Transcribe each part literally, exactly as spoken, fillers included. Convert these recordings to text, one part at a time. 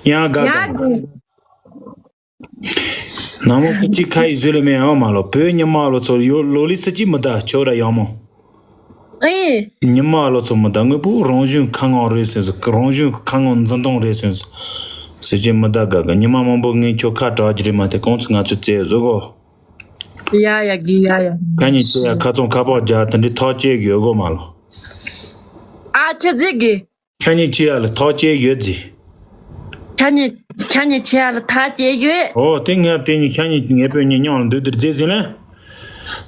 ཡང་དགའ་ཡང་དགའ། དགའ། ནང་མོ་ཁུ་གཅིག་ཁ་ཡི་བཟོས་ལ་མེད་ཡང་མ་ལོ། བོད་ཉི་མ་ལོ་ཚོ་ཡོ་ལོ་ལི་སི་ཅི་མི་ད་ཆོ་ར་ཡང་མོ། ཨེ། ཉི་མ་ལོ་ཚོ་མི་ད་དངོས་པོ་རང་བཞིན་ཁ་ངོ་རེད་ཟེར་ཟེར། རང་བཞིན་ཁ་ངོ་འཛིན་སྟངས་རེད་ཟེར་ཟེར། སི་ཅི་མི་ད་དགའ་དགའ། ཉི་མ་མང་པོ་ངས་ཁྱོད་ཁ་གྲག་གི་རེད་མ་དེ་གོང་ཚོ་ང་ཚོ་བཙལ་བཟོ་གོ། ཡ་ཡ་གི་ཡ་ཡ། ཁ་ཉིན་ཆེ་ཡ་ཁ་ཚོང་ཁ་པག་རྒྱ་དེ་འདྲའི་ཐག་བཅད་ཡོད་གོ་མ་ལོ། ཨ་ཆེ་ཟིག་གི། ཁྱེད་གཉིས་ཁྱི་ཡ་ལ་ཐག་བཅད་ཡོད་ཟེར། ཁྱེད་གཉིས་ཁྱེད་གཉིས་ཁྱི་ཡ་ལ་ཐག་བཅད་ཡོད། ཨོ་དེ་ངས་དེ་གཉིས་ཁྱེད་གཉིས་ངའི་བུ་གཉིས་མཉམ་ལ་འདུག་དེར་རྫས་ཟིན་ལེ།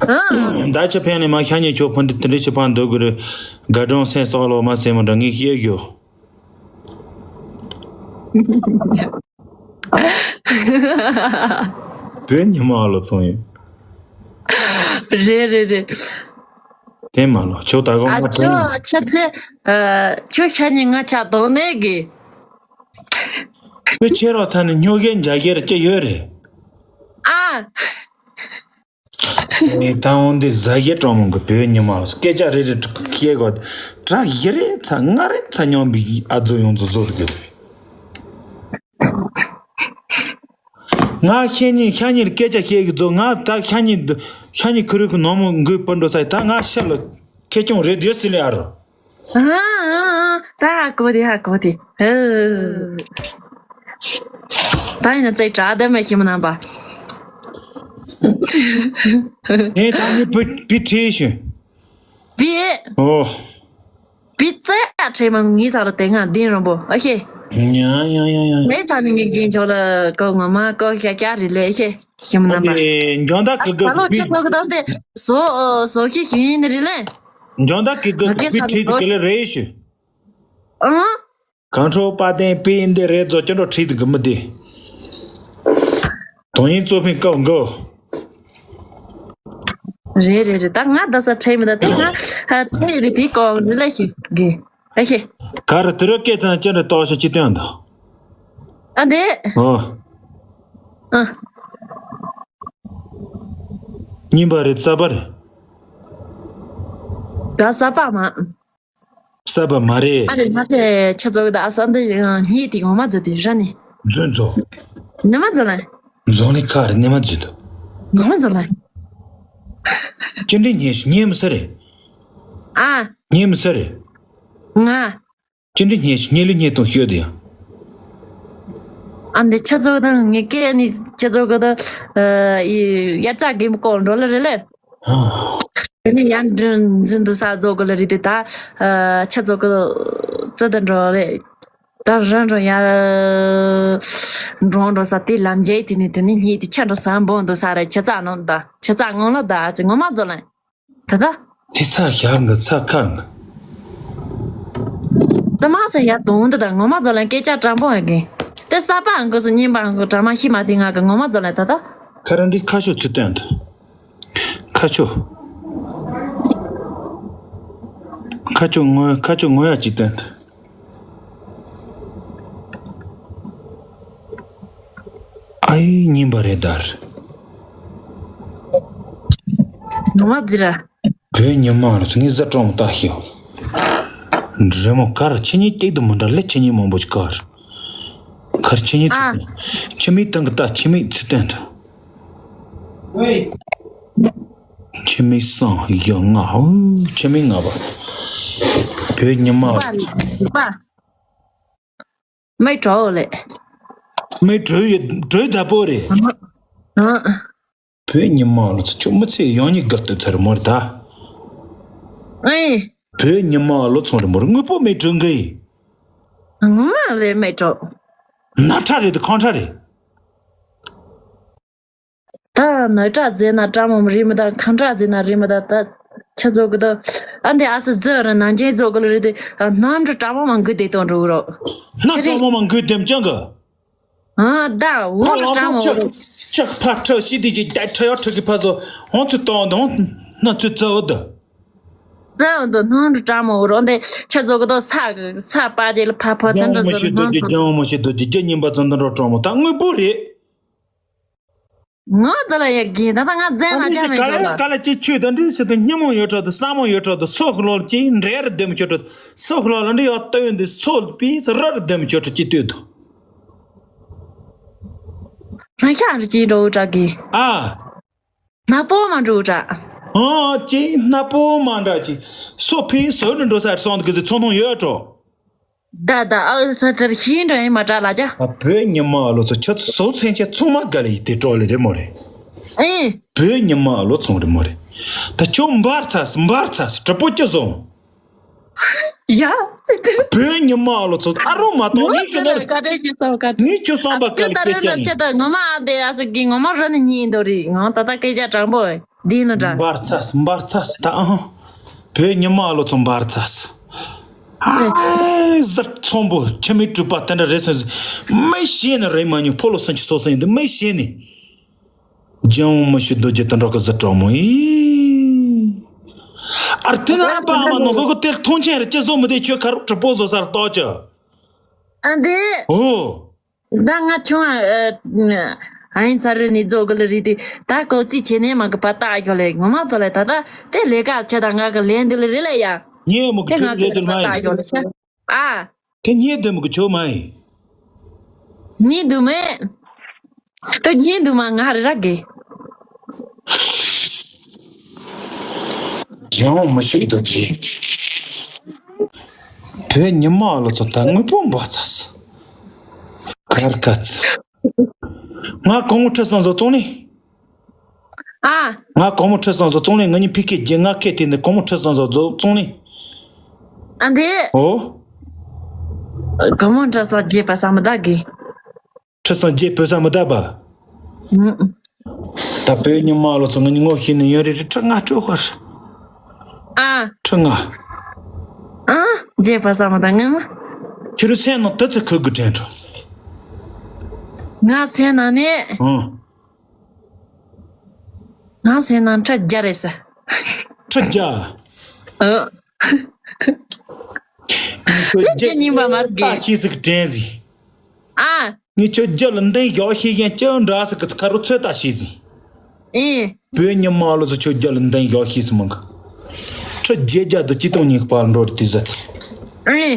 ཨང་། ད་ཆ་ཕན་ནས་མ་ཁྱེད་གཉིས་ཆོ་ཕུན་དེ་དེ་འདྲ་ཆ་ཕན་འདུག་གི་རེད། དགའ་སྒྲོན་སེམས་སོགས་ལོ་མ་སེམས་མ་འདྲ་ངས་བཤད་ཞོ། བོད་ཉི་མ་ཨ་ལོ་ཚོང་ཡིན། རེད་རེད་རེད། དེ་མ་ལོ་ཁྱོད་ད་གོང་ཨ་མ་ཁྱོད་ཁྱོད་ཚེ། ཨ་ཁྱོད་ཤ་ཉེ་ང་ཆ་དོག་ནས་གི། ཁྱོད་ཁྱེད་རོགས་ཚ་ནས་སྨྱོ་རྒྱལ་འཇའ་རྒྱལ་ཅི་ཡོད་རེད། ཨ། ད་འོང་འདི་ཟ་རྒྱལ་གྲོང་མོ་གི་བོད་ཉི་མ་ལོ་སྐད་ཆ་རེ་རེ་ཁྱེད་གོ། གྲ་བཞི་རེ་ཚ་ལྔ་རེ་ཚ་སྙོམས་པའི་ཨ་ཛོ་ཡོངས་རྫོགས་ཟོར་གི། ང་ཤེས་ཉིན་ཤ་ཉིན་སྐད་ཆ་བཤད་གི་ཛོ། ང་ད་ཤ་ཉིན་ཤ་ཉིན་ཁུ་རུ་གི་ནོར་མོ་འགུལ་སྤུ་འགྲོ་ས་ད་ང་ཤ་ལ་ཁེ་ཆུང་རེད་དུས་སི་ལེ་ཨ་རོ། ཨ་ཨ་ཨ། ད་ཧ་གོ་དེ་ཧ་གོ་དེ། ཨ། ད་ཡིན་ན་ཙེ་དྲག་དེ་མེད་ཤི་མ་ནམ་པ། ཨེ་ད་ནི་བི་བི་ཁྲི་ཤུ། བི། ཨོ། བི་ཙེ་ཡ་ཁྲེ་མ་ངི་ས་ར་དེ་ང་དིན་རོང་པོ་ཨ་ཤེ། ཡ་ཡ་ཡ་ཡ། ངའི་ཚ་ནི་ངའི་རྒན་ཆོག་ལ་ཀོ་ང་མ་ཀོ་ཤ་ཀྱ་རི་ལེ་ཤེ་ཤི་མ་ནམ་པ། འཇོན་ད་གི་གི་ད་ལོ་ཆེ་ཀོ་གི་ད་དེ་བཟོ་བཟོ་ཤེ་ཤི་ཡིན་ནི་རི་ལེ། འཇོན་ད་གི་གི་བི་ཁྲི་དེ་གི་ལེ་རེ་ཤུ། ཨང་། གངས་ཁྲོད་དཔལ་ལྡན་པའི་འདི་རེད་ཚོ་ཅི་འགྲོ་ཁྲིད་དུ་གི་མི་འདི། དོན་ཡིན་གཙོ་ཕིན་སྐབས་འགོ། རེད་རེད་རེད། ད་ང་ད་ས་ཁྲེལ་མི་ད་དེ་ང་ཁྲེལ་རེད་དེ་ཀོ་རེད་ལ་ཤི་གི་ཨ་ཤི། ག་རེ་དུ་རུ་སྐད་དང་ཅི་འདྲ་ཏོག་ཤ་ཅི་སྟོན་དང་། ཨ་འདི། ཨོ། ཨ། ཉིན་པ་རེད་ས་པ་རེད། ད་ས་པ་མ། གསར་པ་མ་རེད། ཨ་ནི་ང་དེ་ཁྱེད་ཚོ་གི་ད་ས་འདི་གཉིས་དེ་ངོ་མ་ཛོ་དེ་ར་ནི། རྫུན་ཚོ། ནི་མ་ཛོ་ལ། རྫོང་ནི་ཁ་རེད་ནི་མ་རྫུན་དུ། ངོ་མ་ཛོ་ལ། ཅི་འདྲི་ཉེ་ཉེ་མི་ས་རེད། ཨ། ཉེ་མི་ས་རེད། ང་། ཅི་འདྲི་ཉེ་ཉེ་ལི་ཉེ་དང་ཤོད་དེ་ཡང་། ཨ་འདི་ཁྱེད་ཚོ་དང་ངེད་ཀྱི་ཨ་ནི་ཁྱེད་ཚོ་གི་ད་ཨ་ཡི་ཡ་ཙག་གི་མི་ཀོ་འགྲོ་ལ་རེད་ལེ། དེ་ནས་ཡང་འཛིན་འཛིན་དུ་ས་རྫོགས་གི་ལ་རི་དེ་ད་ཆ་རྫོགས་གི་ཙི་ད་འགྲོ་རེད། ད་རང་རང་ཡ་འགྲོ་འགྲོ་ས་དེ་ལམ་རྒྱལ་དེ་ནས་དེ་ནས་ཉིད་དེ་ཆ་འགྲོ་ས་འབོང་དུ་ས་རེད་ཆ་ཙག་ནང་ད་ཆ་ཙག་ངང་ལ་ད་ཅི་ངོ་མ་རྫོགས་ལ་ད་ད། དེ་ས་ཞག་འགི་ཚ་ཁར་འགི། ཙི་མ་སེ་ཡ་དུང་འདི་ད་ངོ་མ་རྫོགས་ལ་སྐད་ཆ་དྲང་པོ་ཡ་གི། དེ་ས་པ་འགོ་སུ་ཉིན་པ་འགོ་དྲ་མ་ཤི་མ་དེ་ང་གི་ངོ་མ་རྫོགས་ལ་ད་ད། ཁ་ར་འདི་ཁ་ཤོ་ཚུ་སྟོན་དུ། ཁ་ཆུ། ཁ་ཆུ་ངོ་ཁ་ཆུ་ངོ་ཡ་ཅིག་སྟོན་དུ། ཨའི་ཉིན་པ་རེད་དར། ངོ་མ་ཛི་ར། བོད་ཉི་མ་རུ་ངི་ཟ་གྲོང་ལྟ་ཤིའོ། འདྲེ་མོ་ཀར་ཁྱེད་གཉིས་སྟེགས་དུ་མི་འདྲ་ལེ་ཁྱེད་གཉིས་མང་པོ་ཅིག་ཀར། ཁར་ཁྱེད་གཉིས་ཨ། ཚུ་ཁྱེད་མིག་སྟེང་གི་ལྟ་ཁྱེད་མིག་ཚུ་སྟོན་དུ། ཁྱེད་མིག་སང་ཡ་ང་ཧུ་ཁྱེད་མིག་ང་བ། བོད་ཉི་མ། པ་པ། མེ་གྲོ་ལེ། མེ་གྲོ་ཡི་གྲོ་ད་པོ་རེད། ཨ། བོད་ཉི་མ་ལོ་ཚོ་ཁྱོད་མི་ཚེ་ཡང་ཉིད་དགག་ཏུ་ཚར་མོར་ད། ཨེ། བོད་ཉི་མ་ལོ་ཚོང་རེ་མོར་དངོས་པོ་མེ་གྲོ་འགའི། ངོ་མ་ལེ་མེ་གྲོ། ན་ཁྲ་རེད་དུ་ཁང་ཁྲ་རེད། ད་ནོ་ཏྲ་ཛེ་ན་ཏྲ་མོ་རི་མི་ད་ཁང་ཏྲ་ཛེ་ན་རི་མི་ད་ད་ཆ་ཚོ་གི་ད་ཨ་འདི་ཨ་སི་ཛི་ར་ན་ཇེ་ཚོ་གི་ལ་རི་དེ་ནམ་ར་ཏྲ་མོ་མང་གི་དེ་དོན་རུ་རོ། སྣ་ཏྲ་མོ་མང་གི་དེམ་ཅང་གི། ཨ་ད་འུ་ར་ཏྲ་མོ་རོ། ཅག་ཕ་ཁྲ་ཤི་དེ་ཅི་ད་ཁྲ་ཡོ་ཁྲ་གི་ཕ་ཚོ་ཧོན་ཚུ་ཏོང་དང་སྣ་ཚུ་ཙ་འོ་ད། ཙ་འོ་ད་ནམ་ར་ཏྲ་མོ་རོ་འདི་ཆ་ཚོ་གི་ད་ས་གི་ས་པ་ཅེ་ལ་ཕ་ཕ་དེ་འདྲ་ཟེར་ནམ་ཚོ། ལྗང་མོ་ཤི་དུ་ཅི་ལྗང་མོ་ཤི་དུ་ཅི་ཅི་ཉིན་པ་ཙམ་དུ་འགྲོ་ཏྲ་མོ་ད་དངོས་པོ་རེད། ངོ་ཙ་ལ་ཡ་གི་ད་ད་ང་ཙན་ན་ཅང་མེད་ཅོ་ལ། ག་ལ་ཅི་ཆུ་ད་འདྲི་ཞིག་ད་སྙི་མོ་ཡོད་ཁྲོ་ད་ས་མོ་ཡོད་ཁྲོ་ད་སོ་ཁ་ལོ་ཅི་འདྲེ་ར་དེམ་ཆོ་ཁྲོ་ད་སོ་ཁ་ལོ་ལ་འདྲི་ཡོད་ལྟ་ཡོད་འདི་སོ་པི་ས་ར་ར་དེམ་ཆོ་ཁྲོ་ཅི་ལྟོས་ད། ང་ཤ་རུ་ཅི་འགྲོ་དྲག་གི། ཨ། ནག་པོ་མ་འགྲོ་དྲག་ཨ་ཅི་ནག་པོ་མ་འདྲ་ཅི། སོ་ཕི་སོ་ནི་འགྲོ་ས་སོང་གི་ཚོང་ཐུང་ཡོད་འགྲོ། ད་ད་ཨ་ས་ཏར་ཤིན་འགྲོ་ཡིན་མ་དྲག་ལ་ཅ། ཨ་བོད་ཉི་མ་ཨ་ལོ་ཚོ་ཁྱོད་ཚོ་སེམས་ཅན་ཚང་མ་དགའ་ལ་ཡི་དེ་སྤྲོ་ལེ་རེད་མོ་རེད། ཨེ། བོད་ཉི་མ་ཨ་ལོ་ཚོང་རེད་མོ་རེད། ད་ཁྱོད་འབར་ཚ་སི་འབར་ཚ་སི་གྲི་པོ་ཅི་བཟུང་། ཡ། བོད་ཉི་མ་ཨ་ལོ་ཚོ་ཨ་རོ་མ་གཏོགས་ངས་ཁྱོད་ནར་ཀ་རེ་ཅི་ཚོ་ཀ་ངས་ཁྱོད་བསམ་པ་དཀའ་ལས་སྐད་ཅན་ནི། ངོ་མ་ཨ་དེ་ཨ་སི་གི་ངོ་མ་རོ་ནི་ཉིན་འདོ་རི་ངོ་ད་ད་སྐད་ཆ་དྲང་པོ་འདི་ནི་འདྲ། འབར་ཚ་སི་འབར་ཚ་སི་ད་ཨ། བོད་ཉི་མ་ཨ་ལོ་ཚོ་འབར་ཚ་སི། ཨ་ཟིག་ཚོང་པོ་ཁྱི་མི་གྲུབ་པ་དེ་འདྲ་རེད་སོང་ཟིག་མི་ཤེས་ནི་རེད་མ་ཉུང་ཕོ་ལོ་སུན་གྱི་སོ་སོ་ཡིན་འདི་མི་ཤེས་ནི། ལྗང་མི་ཤི་རྡོ་རྗེ་དོན་གྲོགས་ཀྱི་གཟི་གྲོགས་མོ་ཡིན། ཨར་ཐི་ན་པ་ཨ་མ་ནོ་ཁོ་ཁོ་དེར་མཐོང་ཆེན་རེ་ཅི་བཟོ་མི་དེ་ཁྱོད་ཁ་རུ་གྲི་པོ་བཟོ་སར་ཏོག་ཅི། ཨ་འདི། ཨོ། ད་ང་ཆུང་ཨ་ཡིན་ཚ་རུ་ནི་རྫོགས་གི་ལ་རི་དུས་ད་ཀོ་ཙི་ཆེ་ནས་མ་གི་པ་ཏག་ཡོད་ལེ་ངོ་མ་ཚོ་ལེ་ད་ད་དེ་ལས་ཀ་ཆེ་ད་ང་གི་ལན་འདི་ལ་རི་ལེ་ཡ། ངས་མོ་གི་དེ་ང་ཁྲིད་རེད་གི་དུ་པ་མ་ཏག་ཡིན། ཡོད་ལེ་ཆ། ཨ། ཁྱེད་གཉིས་འདོན་མི་གི་ཆོག་མ་ཡིན། གཉིས་འདུག་མེད། ད་གཉིས་འདུག་མ་ང་རེ་རག་གི། ཡང་མི་ཤེས་འདུག་གི། བོད་ཉི་མ་ལོ་ཚོ་ད་དངོས་པོ་འབའ་ཚ་སི། གར་ཀ་ཚི། ང་གོང་མོ་ཁྲི་སང་བཟོ་བཙོང་ནི། ཨ། ང་གོང་མོ་ཁྲི་སང་བཟོ་བཙོང་ནི་ང་གཉིས་ཕི་ཁེ་རྒྱལ་ང་ཁེ་དེ་ནི་གོང་མོ་ཁྲི་སང་བཟོ་བཙོང་ནི། ཨ་འདི། ཨོ། གོང་མོ་ཁྲི་སང་རྒྱས་པ་ས་མི་ད་གི། ཁྲི་སང་རྒྱས་པོ་ས་མི་ད་པ། ཨུ། ད་བོད་ཉི་མ་ལོ་ཚོ་ང་གཉིས་ངོ་ཤེས་ནི་ཡོད་རེད་རེད་ཁྲི་ང་སྤྲོད་ཧོར། ཨ། ཁྲི་ང་། ཨ། རྒྱས་པ་ས་མི་ད་ངན་མ། ཁྱོད་རུ་སེམས་ནང་དུ་ཚི་ཁུ་གུ་དྲན་འགྲོ། ང་སེམས་ནང་ནས། ཨང་། ང་སེམས་ནང་ཁྲི་བརྒྱ་རེད་ས། ཁྲི་བརྒྱ། ཨ། ཁྱོད་རྒྱ་ཉིན་པ་མ་རྒན། ཁྱི་ཟིག་དྲན་ཟིག་ཨ། ངས་ཁྱོད་རྒྱ་ལ་འདན་ཞོག་ཤེས་ཡན་ཅི་འདྲ་ཟིག་གི་ཁ་རུ་ཚོད་ལྟ་བྱས་ཟིག་ཨེ། བོད་ཉི་མ་ལོ་ཚོ་ཁྱོད་རྒྱ་ལ་འདན་ཞོག་ཤེས་སི་མང་གི་ཁྲི་བརྒྱད་བརྒྱ་དུ་ཅི་སྟོང་ཉིས་པར་འགྲོ་རེད་དེ་ཟེར་ཏེ། ཨེ།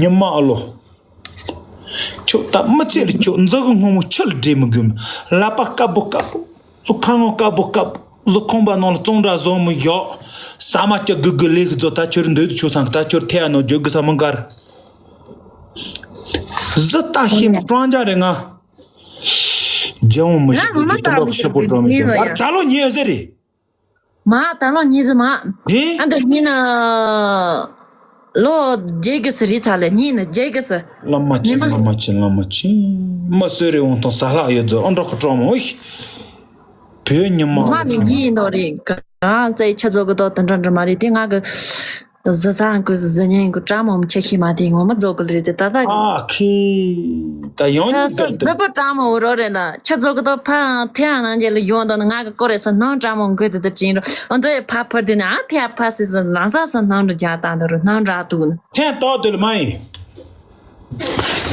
ཉི་མ་ལོ། ཁྱོད་ད་མི་ཚེ་ལ་ཁྱོད་འཛག་གི་སྔོན་མོ་ཆུ་ལ་བསྒྲིལ་མི་དགོས་མི་ལག་པ་དཀར་པོ་དཀར་པོ། གཟུགས་ཁ་ངོ་དཀར་པོ་དཀར་པོ། གཟུགས་ཁང་པ་ནང་ལ་བཙོང་འདྲ་བཟོ་མི་ཡོག་ཟ་མ་སྐྱ་གུ་གུ་ལེགས་བཟོ་ད་ཁྱོད་འདོད་དུ་ཆོག་སང་གི་ད་ཁྱོད་ཐེ་ཡ་ནོ་རྒྱུ་གི་ས་མི་འགར། གཟི་ལྟ་ཤེས་མི་སྤྲང་རྒྱ་རེད་ང་། རྒྱལ་བོ་མི་ཤེས་ང་ང་དེ་ད་ལོ་ཤི་པོ་འགྲོ་མི་འགྱུར་ད་ལོ་ཉེ་ཟེར་རེད། མ་ད་ལོ་ཉེ་ཟེར་མ། དེ། ཨ་འདི་ཉིན་ལོ་རྒྱལ་གི་སི་རི་ཚ་ལེ་ཉིན་རྒྱལ་གི་སི། བླ་མ་ཆེ་ཉི་མ། བླ་མ་ཆེ་བླ་མ་ཆེ། མ་གསོད་རེ་འོང་དང་ས་ལྷག་ཡོད་ཛོ་ཨ་འགྲོ་ཁོ་གྲོགས་མོ་ཨོ་ཤི། བོད་ཉི་མ། ང་ནི་ཡིན་འདོ་རེད། གང་ཚེ་ཆ་ཚོ་གི་དོ་དུ་འདྲ་འདྲ་མ་རེད་དེ་ང་གི་གཟི་ས་ཀུ་གཟི་ཉན་ཀུ་ཀྲ་མོ་མི་ཆེ་ཤི་མ་དེ་ངོ་མ་རྫོགས་གི་རེད་དེ་ད་ད་གི། ཨ་ཁི། ད་ཡང་ཉིན་ས་གལ་ས་དེ། ཟི་པོ་ཀྲ་མོ་འུ་རོ་རེད་ན་ཆ་ཚོ་གི་དོ་ཕ་ཐེ་ཨ་ནང་རྒྱལ་ལ་ཡོང་དོ་ན་ང་གི་ཀོ་རེ་ས་སྣང་ཀྲ་མོ་འགོས་དེ་དུ་ཅིན་རོ་ཨོ་འདོ་ཡེ་ཕ་ཕར་དེ་ནི་ཨ་ཐེ་ཨ་ཕ་སི་ས་ལ་ས་ས་སྣང་འགྲོ་རྒྱ་ད་འདོ་རོ་སྣང་འགྲ་དུ་ན། ཚན་ཏོག་དེ་ལ་མ་ཡིན།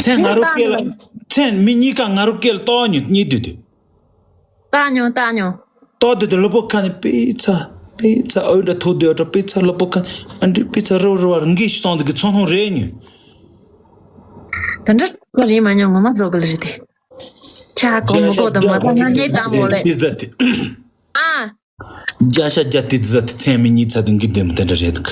ཚན་ང་རུ་སྐད་ལ། ཚན་མི་གཉིས་ཀ་ང་རུ་སྐད་ལ་ཏོག་ཉིད་གཉིས་དུ་དུ། ཏ་ཉོ་ཏ་ཉོ། ཏོ་དེ་དེ་ལོ་པོ་ཁ་ནས་པི་ཚ། པི་ཚ་ཨོ་འདྲ་ཐོ་དེ་ཨོ་འདྲ་པི་ཚ་ལོ་པོ་ཁ་ཨ་འདྲི་པི་ཚ་རོ་རོ་བར་འགའི་ཤི་སོང་དེ་གི་ཚོང་ལྷུང་རེད་ཉོ། དེ་འདྲ་ཁོ་རེད་མ་ཉོ་ངོ་མ་རྫོགས་གི་ལ་རེད་དེ། ཆ་གོ་མི་གོ་དེ་མ་ད་ང་རྒྱལ་དང་མོ་ལེ། ཨ། རྒྱ་ཤ་རྒྱ་ཏི་ཛི་ཏི་ཚན་མི་གཉིས་ཚ་དུང་གི་དེ་མོ་དེ་འདྲ་རེད་དུ།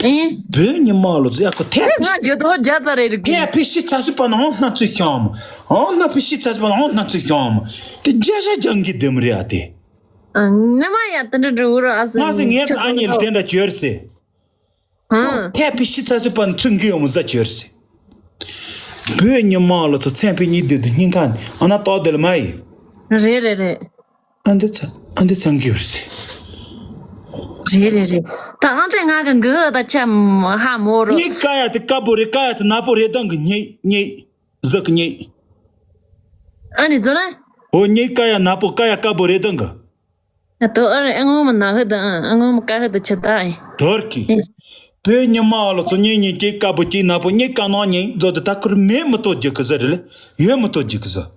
ཨེ། བོད་ཉི་མ་ལོ་ཟེར་ཡ་ཁོ་ཐད་ང་ཇོ་དོ་རྒྱ་ཙ་རེ་རིག་གི། ཕི་ཤི་ཚ་སུ་པ་ན་ཧོང་སྣ་ཚུ་ཤོམ། ཧོང་ན་ཕི་ཤི་ཚ་སུ་པ་ན་ཧོང་སྣ་ཚུ་ཤོམ། དེ་རྒྱ་ཤ་ཇང་གི་དེ་མོ་རེད་ཨ་དེ། ཨ་ནི་མ་ཡ་དེ་འདྲ་འགྲོ་ར་ཨ་སི། ང་སི་ངའི་ཨ་ཉི་ལ་དེ་འདྲ་བྱོས་སེ། ཧང་། ཐད་ཕི་ཤི་ཚ་སུ་པ་ན་ཚུ་གི་ཡོ་མོ་ཟ་བྱོས་སེ། བོད་ཉི་མ་ལོ་ཚོ་ཚན་ཕི་གཉིས་དེ་དུ་སྙིང་ཁ་ཨ་ན་ཏོག་དེ་ལ་མ་ཡི། རེད་རེད་རེད། ཨ་འདི་ཚ་ཨ་འདི་ཚང་གི་ཡོད་རེད། རེད་རེད་རེད། ད་ཨང་དེ་ང་གི་འགུ་ད་ཆ་ཧ་མོ་རོ། ངའི་ཀ་ཡ་དེ་དཀར་པོ་རེད་ཀ་ཡ་དེ་ནག་པོ་རེད་དང་གི་ཉེ་ཉེ་ཟག་གི་ཉེ། ཨ་ནི་ཛོ་ན། ཨོ་ངའི་ཀ་ཡ་ནག་པོ་ཀ་ཡ་དཀར་པོ་རེད་དང་གི། ད་ཨ་རེ་ཨ་ངོ་མ་ན་ཧི་ད་ཨ་ངོ་མ་ཀ་ཧི་ད་ཆ་ད་ཨེ། དོར་གི། བོད་ཉི་མ་ལོ་ཚོ་གཉིས་གཉིས་གཅིག་དཀར་པོ་གཅིག་ནག་པོ་གཉིས་ཀ་ནང་གཉིས་མཛོ་དེ་ད་ཁུར་མེད་མི་ཏོ་རྒྱུ་གི་ཟེར་རེད་ལེ་ཡོད་མི་ཏོ་རྒྱུ་གི་ཟེར།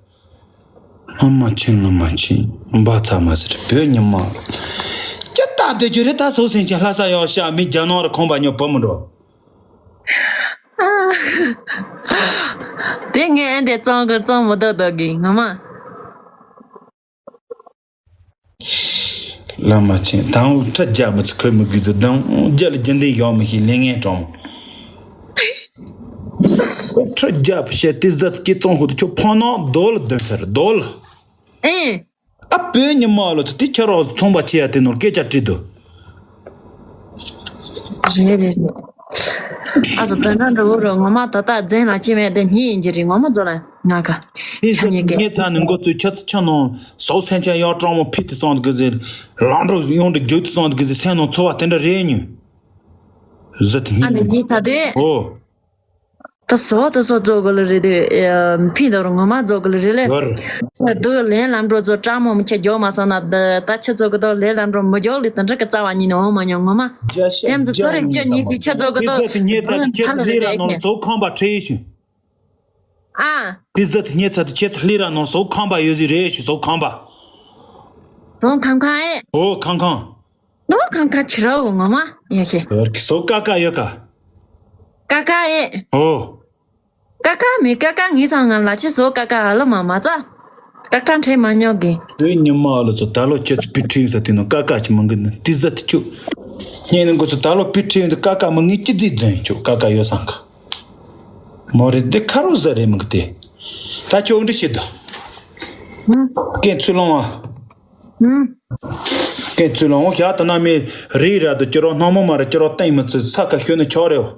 ལོ་མ་ཆེན་ལོ་མ་ཆེན་འབའ་ཚ་མ་ཟེར་བོད་ཉི་མ་ལོ། ཅི་ལྟ་དེ་རྒྱུ་རེད་ད་སོ་སེང་ཆེན་ལྷ་ས་ཡོག་ཤ་མི་རྒྱ་ནང་རུ་ཁོང་པ་ཉོ་བུ་མི་འགྲོ། དེ་ངས་ཨེ་འདྲས་བཙོང་གི་བཙོང་མི་འདོད་འདོད་གི་ངོ་མ། བླ་མ་ཆེན་དང་ཁྲི་བརྒྱ་མི་ཚེ་འཁོར་མི་དགོས་ཚུལ་དང་རྒྱ་ལ་རྒྱུན་ལྡན་ཡོང་མི་ཤེས་ལས་ངན་གྲོང་། ཁྲི་བརྒྱ་བཤད་དེ་ཟ་དེ་སྐྱེ་ཙོང་ཧུ་དུ་ཁྱོད་ཕོ་ནང་རྡོ་ལ་འདོན་ཚར་རྡོ་ལ། ཨེ། ཨ་བོད་ཉི་མ་ལོ་ཚོ་དེ་ཁྱེད་རང་ཚོང་པ་བྱེད་ཡ་དེ་ནོར་སྐད་ཆ་དྲིས་འདུག་རེད་རེད་རེད། ཨ་ཙི་དོན་དག་འགྲོ་བོ་རོ་ངོ་མ་ད་ལྟ་རྫན་ལ་ཅི་མེད་དེ་ཉིད་ཡིན་གྱི་རེད་ངོ་མ་རྫོ་ལ་ང་ག་ཁྱ་ཉེ་གི་ངས་ཚ་ནི་འགོ་ཚོས་ཁྱ་ཚི་ཁྱ་ནང་ཟོག་སེམས་ཅན་ཡར་སྤྲང་མོ་ཕི་དེ་སོང་གི་ཟེར། ལང་འགྲོ་ཡོང་འགྲོ་རྒྱུག་དེ་སོང་གི་ཟེར་སེམས་ནང་ཚོར་བ་དེ་འདྲ་རེད་ཉོན། ཟི་དེ་ཨ་ནི་ཉིད་ཉིད་ཚ་དེ། ཨོ། ད་ཟོག་ད་ཟོག་རྫོགས་དགོས་ལ་རེད་དེ། ཕིན་དོར་ངོ་མ་རྫོགས་དགོས་ལ་རེད་ལེ། ཡོར། དུ་ལན་ལམ་འགྲོ་རྫོགས་སྤྲང་མོ་མི་ཁྱེད་མགྱོགས་མ་སོང་ན་ད་ད་ཁྱེད་རྫོགས་གི་དོ་ལན་ལམ་འགྲོ་མི་མགྱོགས་ལི་དང་འདྲ་གི་རྩ་བ་ཉིད་ནས་འོང་མ་མྱོང་ངོ་མ། རྒྱ་ཤ་དེམ་ཙི་རྒྱ་ཚོ་རེ་ཡིན་ཁྱེད་ཉིད་ཀྱི་ཁྱེད་རྫོགས་གི་དོ་དེ་ཟི་ཉེ་ཚ་དེ་ཁྱེད་ལི་ར་ནང་ཟོག་ཁང་པ་ཁྲེ་ཡི་ཤིང་། ཨ། དེ་ཟི་དེ་ཉེ་ཚ་དེ་ཁྱེད་ལི་ར་ནང་ཟོག་ཁང་པ་ཡོད་ཟི་རེ་ཤི་ཟོག་ཁང་པ། ཟོག་ཁང་ཁང་ཨེ། ཨོ་ཁང་ཁང་། ནོ་ཁང་ཁང་ཕྱི་རོ་ངོ་མ་ཡ་ཤེ། ཟོག་ཀ་ཀ་ཡོད་ཀ་ཀ་ཀ་ཨེ། ཨོ། ཀ་ཀ་མི་ཀ་ཀ་ངི་སང་ང་ལ་ཕྱི་ཟོག་ཀ་ཀ་ཨ་ལ་མ་མ་ཙ། ཀ་ཀ་འཕྲད་མ་ཉོག་གི་དེ་ཉི་མ་ཨ་ལ་ཚོ་ད་ལོ་ཁྱེད་ཚོ་པི་ཁྲིན་ས་དེ་ནོ་ཀ་ཀ་ཅི་མང་གི་ནི་དེ་ཟ་དེ་ཆུ། ཉེ་ནི་འགོ་ཚོ་ད་ལོ་པི་ཁྲིན་དུ་ཀ་ཀ་མ་ངི་ཅི་རྫི་རྫོན་ཆུ་ཀ་ཀ་ཡོད་སང་ག་མོ་རེ་དེ་ཁ་རོ་ཟ་རེ་མི་གི་དེ། ད་ཁྱོད་འདྲི་ཤེས་དོ། ཀན་ཚུལ་ལོང་བ། ཧུམ། ཀན་ཚུལ་ལོང་བ་ཞག་ད་ན་མི་རི་ར་དུ་ཅི་རོ་སྣང་མོ་མ་ར་ཅི་རོ་སྟེང་མི་ཚུ་ས་ཁ་ཤོད་ནི་ཆོག་རེ་བ།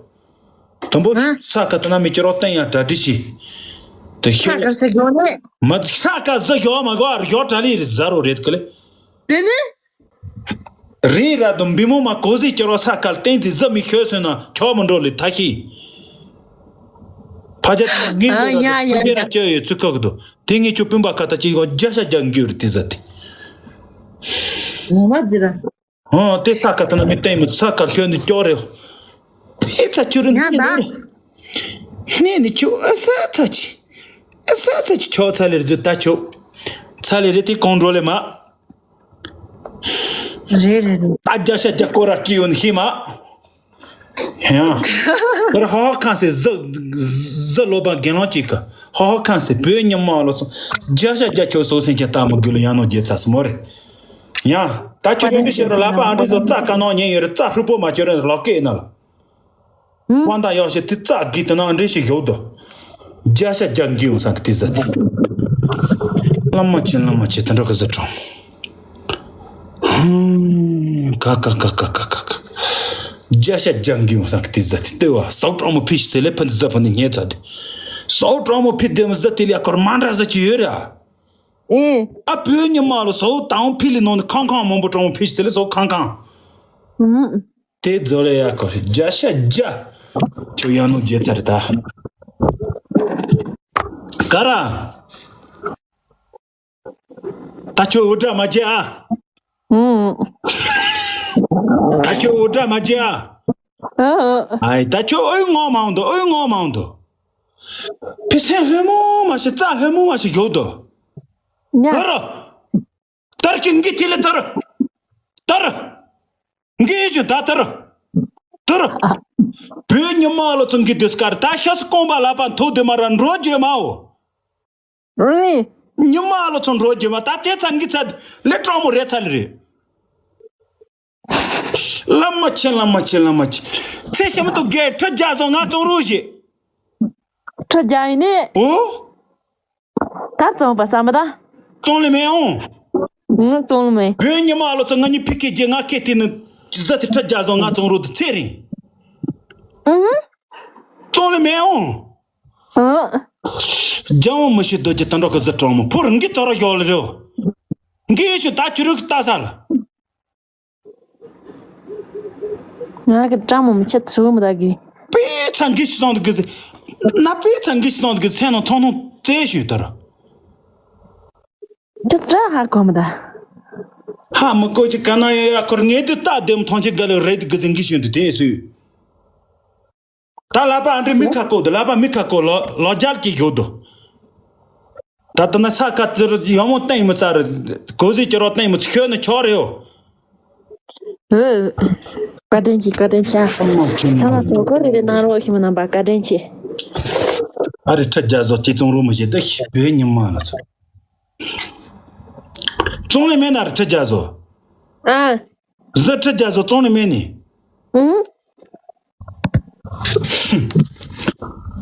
དུམ་བུ་ཧ། ས་ཁ་ད་ན་མི་ཅི་རོ་སྟེང་ཡང་གྲ་སྒྲིག་ཤི། དུ་ཤོད། ས་ཁ་ཟེར་གོ་ནི། མ་ས་ཁ་ཟ་ཞོ་མ་གོ་ཨར་ཞོ་གྲ་ལི་རི་ཟ་རོ་རེད་ཀི་ལེ། དེ་ནི། རི་ར་དུ་འབི་མོ་མ་གོ་ཟི་ཅི་རོ་ས་ཁ་སྟེང་དི་ཟ་མི་ཤོད་སོན་ན་ཆོག་མི་འགྲོ་ལི་ཐ་ཤི། ཕ་ཇ་ངའི་ཨ་ཡ་ཡ་ཡ། ཕ་ཇ་ཅི་ཡོད་ཚུལ་ཁག་གི་དུ། དེ་ངས་ཁྱོད་སྤུན་པ་ཁ་ད་ཅིག་ཡོང་རྒྱ་ཤ་རྒྱ་འགྱུར་དེ་ཟ་དེ། ངོ་མ་ཟེར་ར། ཧོ་དེ་ས་ཁ་ད་ན་མི་བསྟན་མི་ས་ཁ་ཤོད་ནི་ཅོག་རེ། ཨེ་ཚ་ཁྱོད་རིན་ཡ་ད། ནས་ནི་ཁྱོད་ཨ་ས་ཚ་ཅི། ཨ་ས་ཚ་ཅི་ཁྱོད་ཚ་ལེ་རེད་ད་ཁྱོད། ཚ་ལེ་རེད་དེ་གོང་འགྲོ་ལེ་མ། རེད་རེད་རེད། ད་རྒྱ་ཤ་རྒྱ་སྐོར་ར་ཅི་ཡོད་ནི་ཤི་མ། ཡང་། ཁོ་ར་ཧ་ཧ་ཁང་སེ་ཟི་ཟི་ལོ་པ་རྒན་ལོང་གཅིག་གི་ཧ་ཧ་ཁང་སེ་བོད་ཉི་མ་ལོ་སོང་རྒྱ་ཤ་རྒྱ་ཁྱོད་སོ་སེང་ཁྱེད་ལྟ་མི་དགོས་ལ་ཡང་ནོ་རྒྱལ་ཚ་སི་མོ་རེད། ཡང་ད་ཁྱོད་མི་འདི་ཤེས་རོ་ལ་པ་ཨ་འདྲི་ཟོ་རྩ་དཀའ་ནོ་ཉན་ཡོད་རེད་རྩ་ཧྲུལ་པོ་མ་ཁྱོད་རེད་ལོག་སྐད་ཡིན་ན་ལ། དབང་དང་གཡོག་བྱེད་དེ་རྩ་དགུའི་དེ་ནང་འདྲེ་ཞིག་ཡོད་དོ། རྒྱ་ཤ་རྒྱ་འགི་ཡོང་ས་གི་དེ་ཟ་དེ། བླ་མ་ཆེ་བླ་མ་ཆེ་དེ་འདྲ་གི་ཟ་གྲོང་། ཧུམ། ཀ་ཀ་ཀ་ཀ་ཀ་ཀ་ཀ་རྒྱ་ཤ་རྒྱ་འགི་ཡོང་ས་གི་དེ་ཟ་དེ་ལྟོས་བ་ཟོག་གྲོང་མོ་ཕི་ཤི་ཟེར་ལེ་ཕན་ཟ་ཕན་ཉེ་ཚ་དེ། ཟོག་གྲོང་མོ་ཕི་དེ་མི་ཟ་དེ་ལ་ཡ་ཁོར་མ་འདྲ་ཟ་ཅི་ཡོད་ར། ཨེ། ཨ་བོད་ཉི་མ་ལ་ཟོག་དང་ཕི་ལི་ནང་ནས་ཁང་ཁང་མང་པོ་གྲོང་མོ་ཕི་ཤི་ཟེར་ལེ་ཟོག་ཁང་ཁང་། ཧུམ། དེ་ཛོ་ལེ་ཡ་ཁོ་རེ་རྒྱ་ཤ་རྒྱ། ཁྱོད་ཡང་ནོ་རྒྱལ་ཚ་རེ་ད། ག་ར། ད་ཁྱོད་འུར་སྒྲ་མ་རྒྱག་ཨ། ཧུམ། ད་ཁྱོད་འུར་སྒྲ་མ་རྒྱག་ཨ། ཨ། ཨའི་ད་ཁྱོད་ཨོའི་ངོ་མང་དོ་ཨོའི་ངོ་མང་དོ། ཕི་སེང་ལྷོད་མོ་མ་ཤི་རྩ་ལྷོད་མོ་མ་ཤི་ཡོད་དོ། ཉ། ཧ་ར། དར་གྱི་འགི་ཐི་ལི་དར། དར། འགི་ཞུ་ད་དར། དར། བོད་ཉི་མ་ལོ་ཚོ་འགི་དུས་ཀར་ད་ཤ་སི་ཀོང་པ་ལ་པ་མཐོ་དེ་མ་ར་འགྲོ་རྒྱུ་མའོ། རེད། ཉི་མ་ལོ་ཚོ་འགྲོ་རྒྱུ་མ་ད་དེ་ཚ་འགི་ཚ་ལེ་གྲོགས་མོ་རེ་ཚ་ལེ་རེད། བླ་མ་ཆེ་བླ་མ་ཆེ་བླ་མ་ཆེ། ཚེ་ཤ་མ་ཏོག་གེ་ཁྲ་རྒྱ་སོང་ང་ཙོང་རུ་ཞེ། ཁྲ་རྒྱ་ཡིན་ནི། ཨོ། ད་བཙོང་པ་བསམ་པ་ད། བཙོང་ལེ་མེད་ཨོ། ང་བཙོང་ལེ་མེད། བོད་ཉི་མ་ལོ་ཚོ་ང་གཉིས་ཕི་ཀེ་ཇེ་ང་ཁེ་ཏི་ནི་ཟ་དེ་ཁྲ་རྒྱ་སོང་ང་ཙོང་རུ་དུ་ཚེ་རིང་། ཨུ་ཧུ། བཙོང་ལེ་མེད་ཨོ། ཨ། རྒྱ་འོང་མི་ཤེས་རྡོ་རྗེ་ད་འགྲོ་གི་ཟི་གྲོང་མོ་ཕོར་འགི་ཐོ་ར་ཞོག་ལེ་རེའོ། འགི་ཤུ་ད་ཆུ་རུག་ལྟ་ས་ལ། ང་གི་བཀྲ་མོ་མི་ཆེ་ཚུ་མི་ད་གི། པེ་ཚང་གི་ཤི་སོང་དུ་གི་ཟི། ན་པེ་ཚང་གི་ཤི་སོང་དུ་གི་སེ་ནོ་ཐོང་ཐོང་ཙེ་ཤུ་དར། འདི་ཙ་ཧ་གོ་མི་ད། ཧ་མི་གོ་ཅི་ག་ན་ཡོད་ཡ་ཁོར་ངེ་དུ་ལྟ་དེམ་ཐོང་ཅི་ག་ལེ་རེད་གི་ཟི་འགི་ཤུ་དུ་དེ་སུ། ད་ལ་པ་ཨ་འདྲི་མི་ཁ་ཀོ་དུ་ལ་པ་མི་ཁ་ཀོ་ལོ་ལོ་རྒྱལ་གྱི་ཡོད་དུ། ད་ལྟ་ན་ས་ཁ་ཙི་རུ་ཡོ་མོ་སྟེང་མི་ཙ་རུ་གོ་ཟི་ཅི་རོ་སྟེང་མི་ཚུ་ཤོད་ནི་ཆོག་རེ་ཡོ། ཨོ། བཀའ་དྲིན་ཆེ་བཀའ་དྲིན་ཆེ། ཚང་མ་ཚང་མ་དོ་ཁོ་རེ་རེ་གནང་རོགས་ཞུ་མ་གནང་པ་བཀའ་དྲིན་ཆེ། ཨ་རི་ཁྲ་རྒྱ་བཟོ་ཅི་བཙོང་རོགས་མི་བྱེད་ད་བོད་ཉི་མ་ལ་ཚོ། བཙོང་ལེ་མེད་ན་རི་ཁྲ་རྒྱ་བཟོ། ཨ། གཟི་ཁྲི་བརྒྱ་བཟོ་བཙོང་ནས་མེད་ནི། ཨུང་།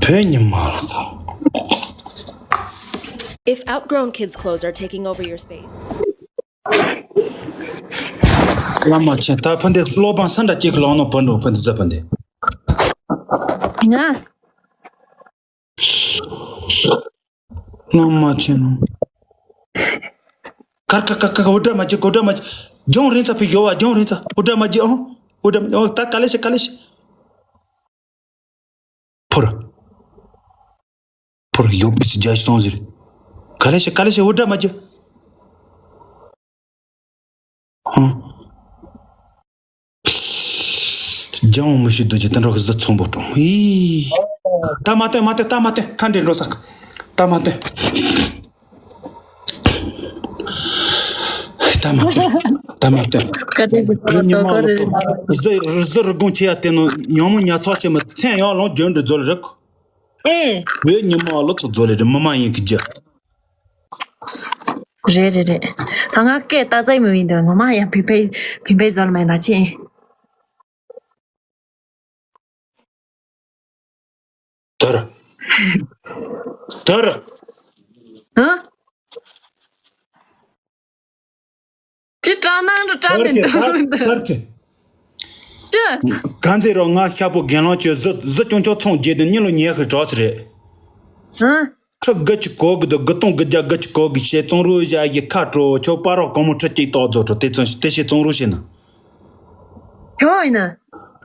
བོད་ཉི་མ་ལ་ཚོ། If outgrown kids' clothes are taking over your space. བླ་མ་ཆེན་ད་ཕ་འདི་སློབ་དཔོན་ས་འདྲ་གཅིག་གི་ལོང་ནོ་བུ་འགྲོ་བུ་འདི་ཟ་བུ་འདི། ང་། བླ་མ་ཆེན་ནོ། ཀར་ཀ་ཀ་ཀ་འུར་སྒྲ་མ་བྱེད་འུར་སྒྲ་མ་བྱེད། ལྗོང་རིན་ཚ་ཕི་ཡོ་བ་ལྗོང་རིན་ཚ་འུར་སྒྲ་མ་བྱེད་ཨོ། འུར་སྒྲ་མ་བྱེད་ཨོ་ད་ག་ལེ་ཤི་ག་ལེ་ཤི། ཕོར། ཕོར་ཡོང་པི་སི་རྒྱ་ཤི་སོང་ཟེར། ག་ལེ་ཤི་ག་ལེ་ཤི་འུར་སྒྲ་མ་བྱེད། ཨང་། རྒྱང་མི་ཤེས་འདུག་ཅེས་དེ་འདྲ་གི་གཟི་ཚོན་པོ་སྤྲོ་ཧི། ད་མ་བསྟན་མ་བསྟན་ད་མ་བསྟན་ཁ་འདྲེ་འགྲོ་ས། ད་མ་བསྟན། ད་མ་བསྟན། ད་མ་བསྟན། ཀ་ཏི་གི་བོད་ཉི་མ་ལོ་ཚོ་གཟི་གཟི་རི་སྒོང་ཆེ་ཡ་དེ་ནོ་ཉོན་མོ་ཉ་ཚོགས་ཆེ་མི་མཚན་ཡང་ལོང་རྒྱུན་འདྲི་རྫོལ་རིག་ཨེ། བོད་ཉི་མ་ལོ་ཚོ་རྫོལ་ལེ་རི་མི་མ་ཡིན་གི་རྒྱུ། རེད་རེད་རེད། ད་ང་སྐད་ལྟ་ཚད་མི་ཡིན་འདུག་ངོ་མ་ཡང་བི་ཕའི་བི་ཕའི་ཟོལ་མེད་ན་ཅི། དར། དར། ཧ། ཅི་དྲག་ནང་དུ་དྲག་མི་འདུག་དར་གི། ཅི། གང་ཚེ་རོ་ང་ཤ་པོ་རྒན་ལོང་ཆོས་གཟི་གཟི་ཅུང་ཆོག་ཚོང་རྒྱས་དུ་གཉིད་ལོ་ཉལ་ཤི་གྲོགས་ཚེ་རེད། ཧ། ཁྲི་དགུ་གཅིག་གོ་གི་འདུག་དགུ་སྟོང་དགུ་བརྒྱ་དགུ་གཅིག་གོ་གི་ཞེས་བཙོང་རོགས་བྱ་ཡི་ཁ་དྲོ་ཆོག་པ་རོགས་གོང་མོ་ཁྲི་གཅིག་ཏོག་རྫོགས་འགྲོ་དེ་ཚོ་དེ་ཞེས་བཙོང་རོགས་བྱེད་ན། ཁྱོད་ཡིན་ན།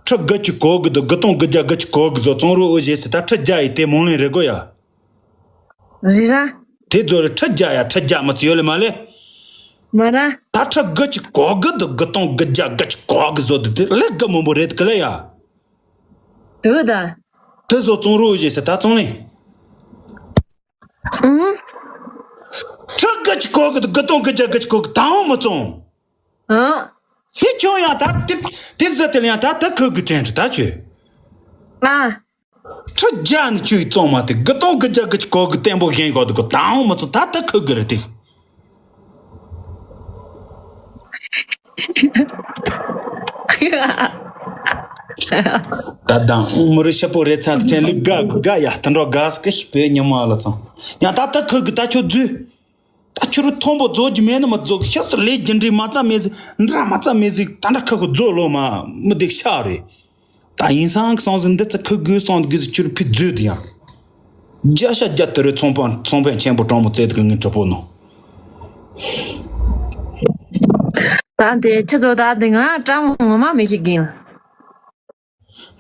ཁྲི་དགུ་གཅིག་གོ་གི་འདུག་དགུ་སྟོང་དགུ་བརྒྱ་དགུ་གཅིག་གོ་གི་ཚོ་བཙོང་རོགས་ཨོ་ཞེས་ཟེར་ད་ཁྲི་བརྒྱ་ཡི་དེ་མོང་ལེན་རེད་གོ་ཡ། རི་ར། དེ་ཚོ་ལ་ཁྲི་བརྒྱ་ཡ་ཁྲི་བརྒྱ་མ་ཚོ་ཡོད་ལེ་མ་ལེ། མ་ར། ད་ཁྲི་དགུ་གཅིག་གོ་གི་འདུག་དགུ་སྟོང་དགུ་བརྒྱ་དགུ་གཅིག་གོ་གི་བཟོ་འདུག་དེ་ལས་དགུ་མང་པོ་རེད་གི་ལེ་ཡ། དུ་ད། དེ་ཚོ་བཙོང་རོགས་ཞེས་ཟེར་ད་བཙོང་ལེ། ཨུང་། ཁྲི་དགུ་གཅིག་གོ་གི་འདུག་དགུ་སྟོང་དགུ་བརྒྱ་དགུ་གཅིག་གོ་གི་ད་འོང་མ་བཙོང་། ཨང་། ཧེ་ཁྱོད་ཡང་ད་དེ་དེ་ཟེར་དེ་ལ་ཡང་ད་ད་ཁུ་གི་དྲན་དུ་ད་ཆོས། ཨ། ཁྲི་བརྒྱ་ནི་ཆུའི་བཙོང་མ་དེ་དགུ་སྟོང་དགུ་བརྒྱ་དགུ་གཅིག་གོ་གི་བརྟན་པོ་བཞེངས་གོ་དེ་གོ་དང་མ་ཚོ་ད་ད་ཁུ་གི་རེད་དེ། ད་དང་མུ་རུ་ཤི་པོ་རེད་ཚ་དེ་ལུག་དགའ་དགའ་ཡ་ད་འགྲོ་དགའ་སྐུ་ཤི་པའི་ཉི་མ་ལ་ཚང་ཡང་ད་ད་ཁུ་གི་ད་ཆོ་རྫུས། ད་ཁྱོད་རུ་མཐོན་པོ་རྫོགས་ཀྱི་མེད་ན་མ་རྫོགས་ཤག་སི་ལས་རྒྱུ་འབྲས་མ་རྩ་མེད་ཟིག་འདྲ་མ་རྩ་མེད་ཟིག་ད་འདྲ་ཁ་ཁོ་རྫོགས་ལོ་མ་མི་བདེ་ཤག་རེད། ད་ཡིན་སང་གི་སོང་ཟིག་འདི་ཚ་ཁུ་དགོས་སོང་དགོས་ཟིག་ཁྱོད་རུ་ཕི་རྫོས་དུ་ཡང་། བརྒྱ་ཤ་བརྒྱ་དུ་རུ་ཚོང་དཔོན་ཚོང་དཔོན་ཆེན་པོ་གྲོང་མོ་བཙལ་དུ་གི་ངའི་གྲོགས་པོ་ནོ། ད་དེ་ཁྱེད་ཚོ་ད་དེ་ང་བཀྲ་མ་ངོ་མ་མི་ཤེས་གིན།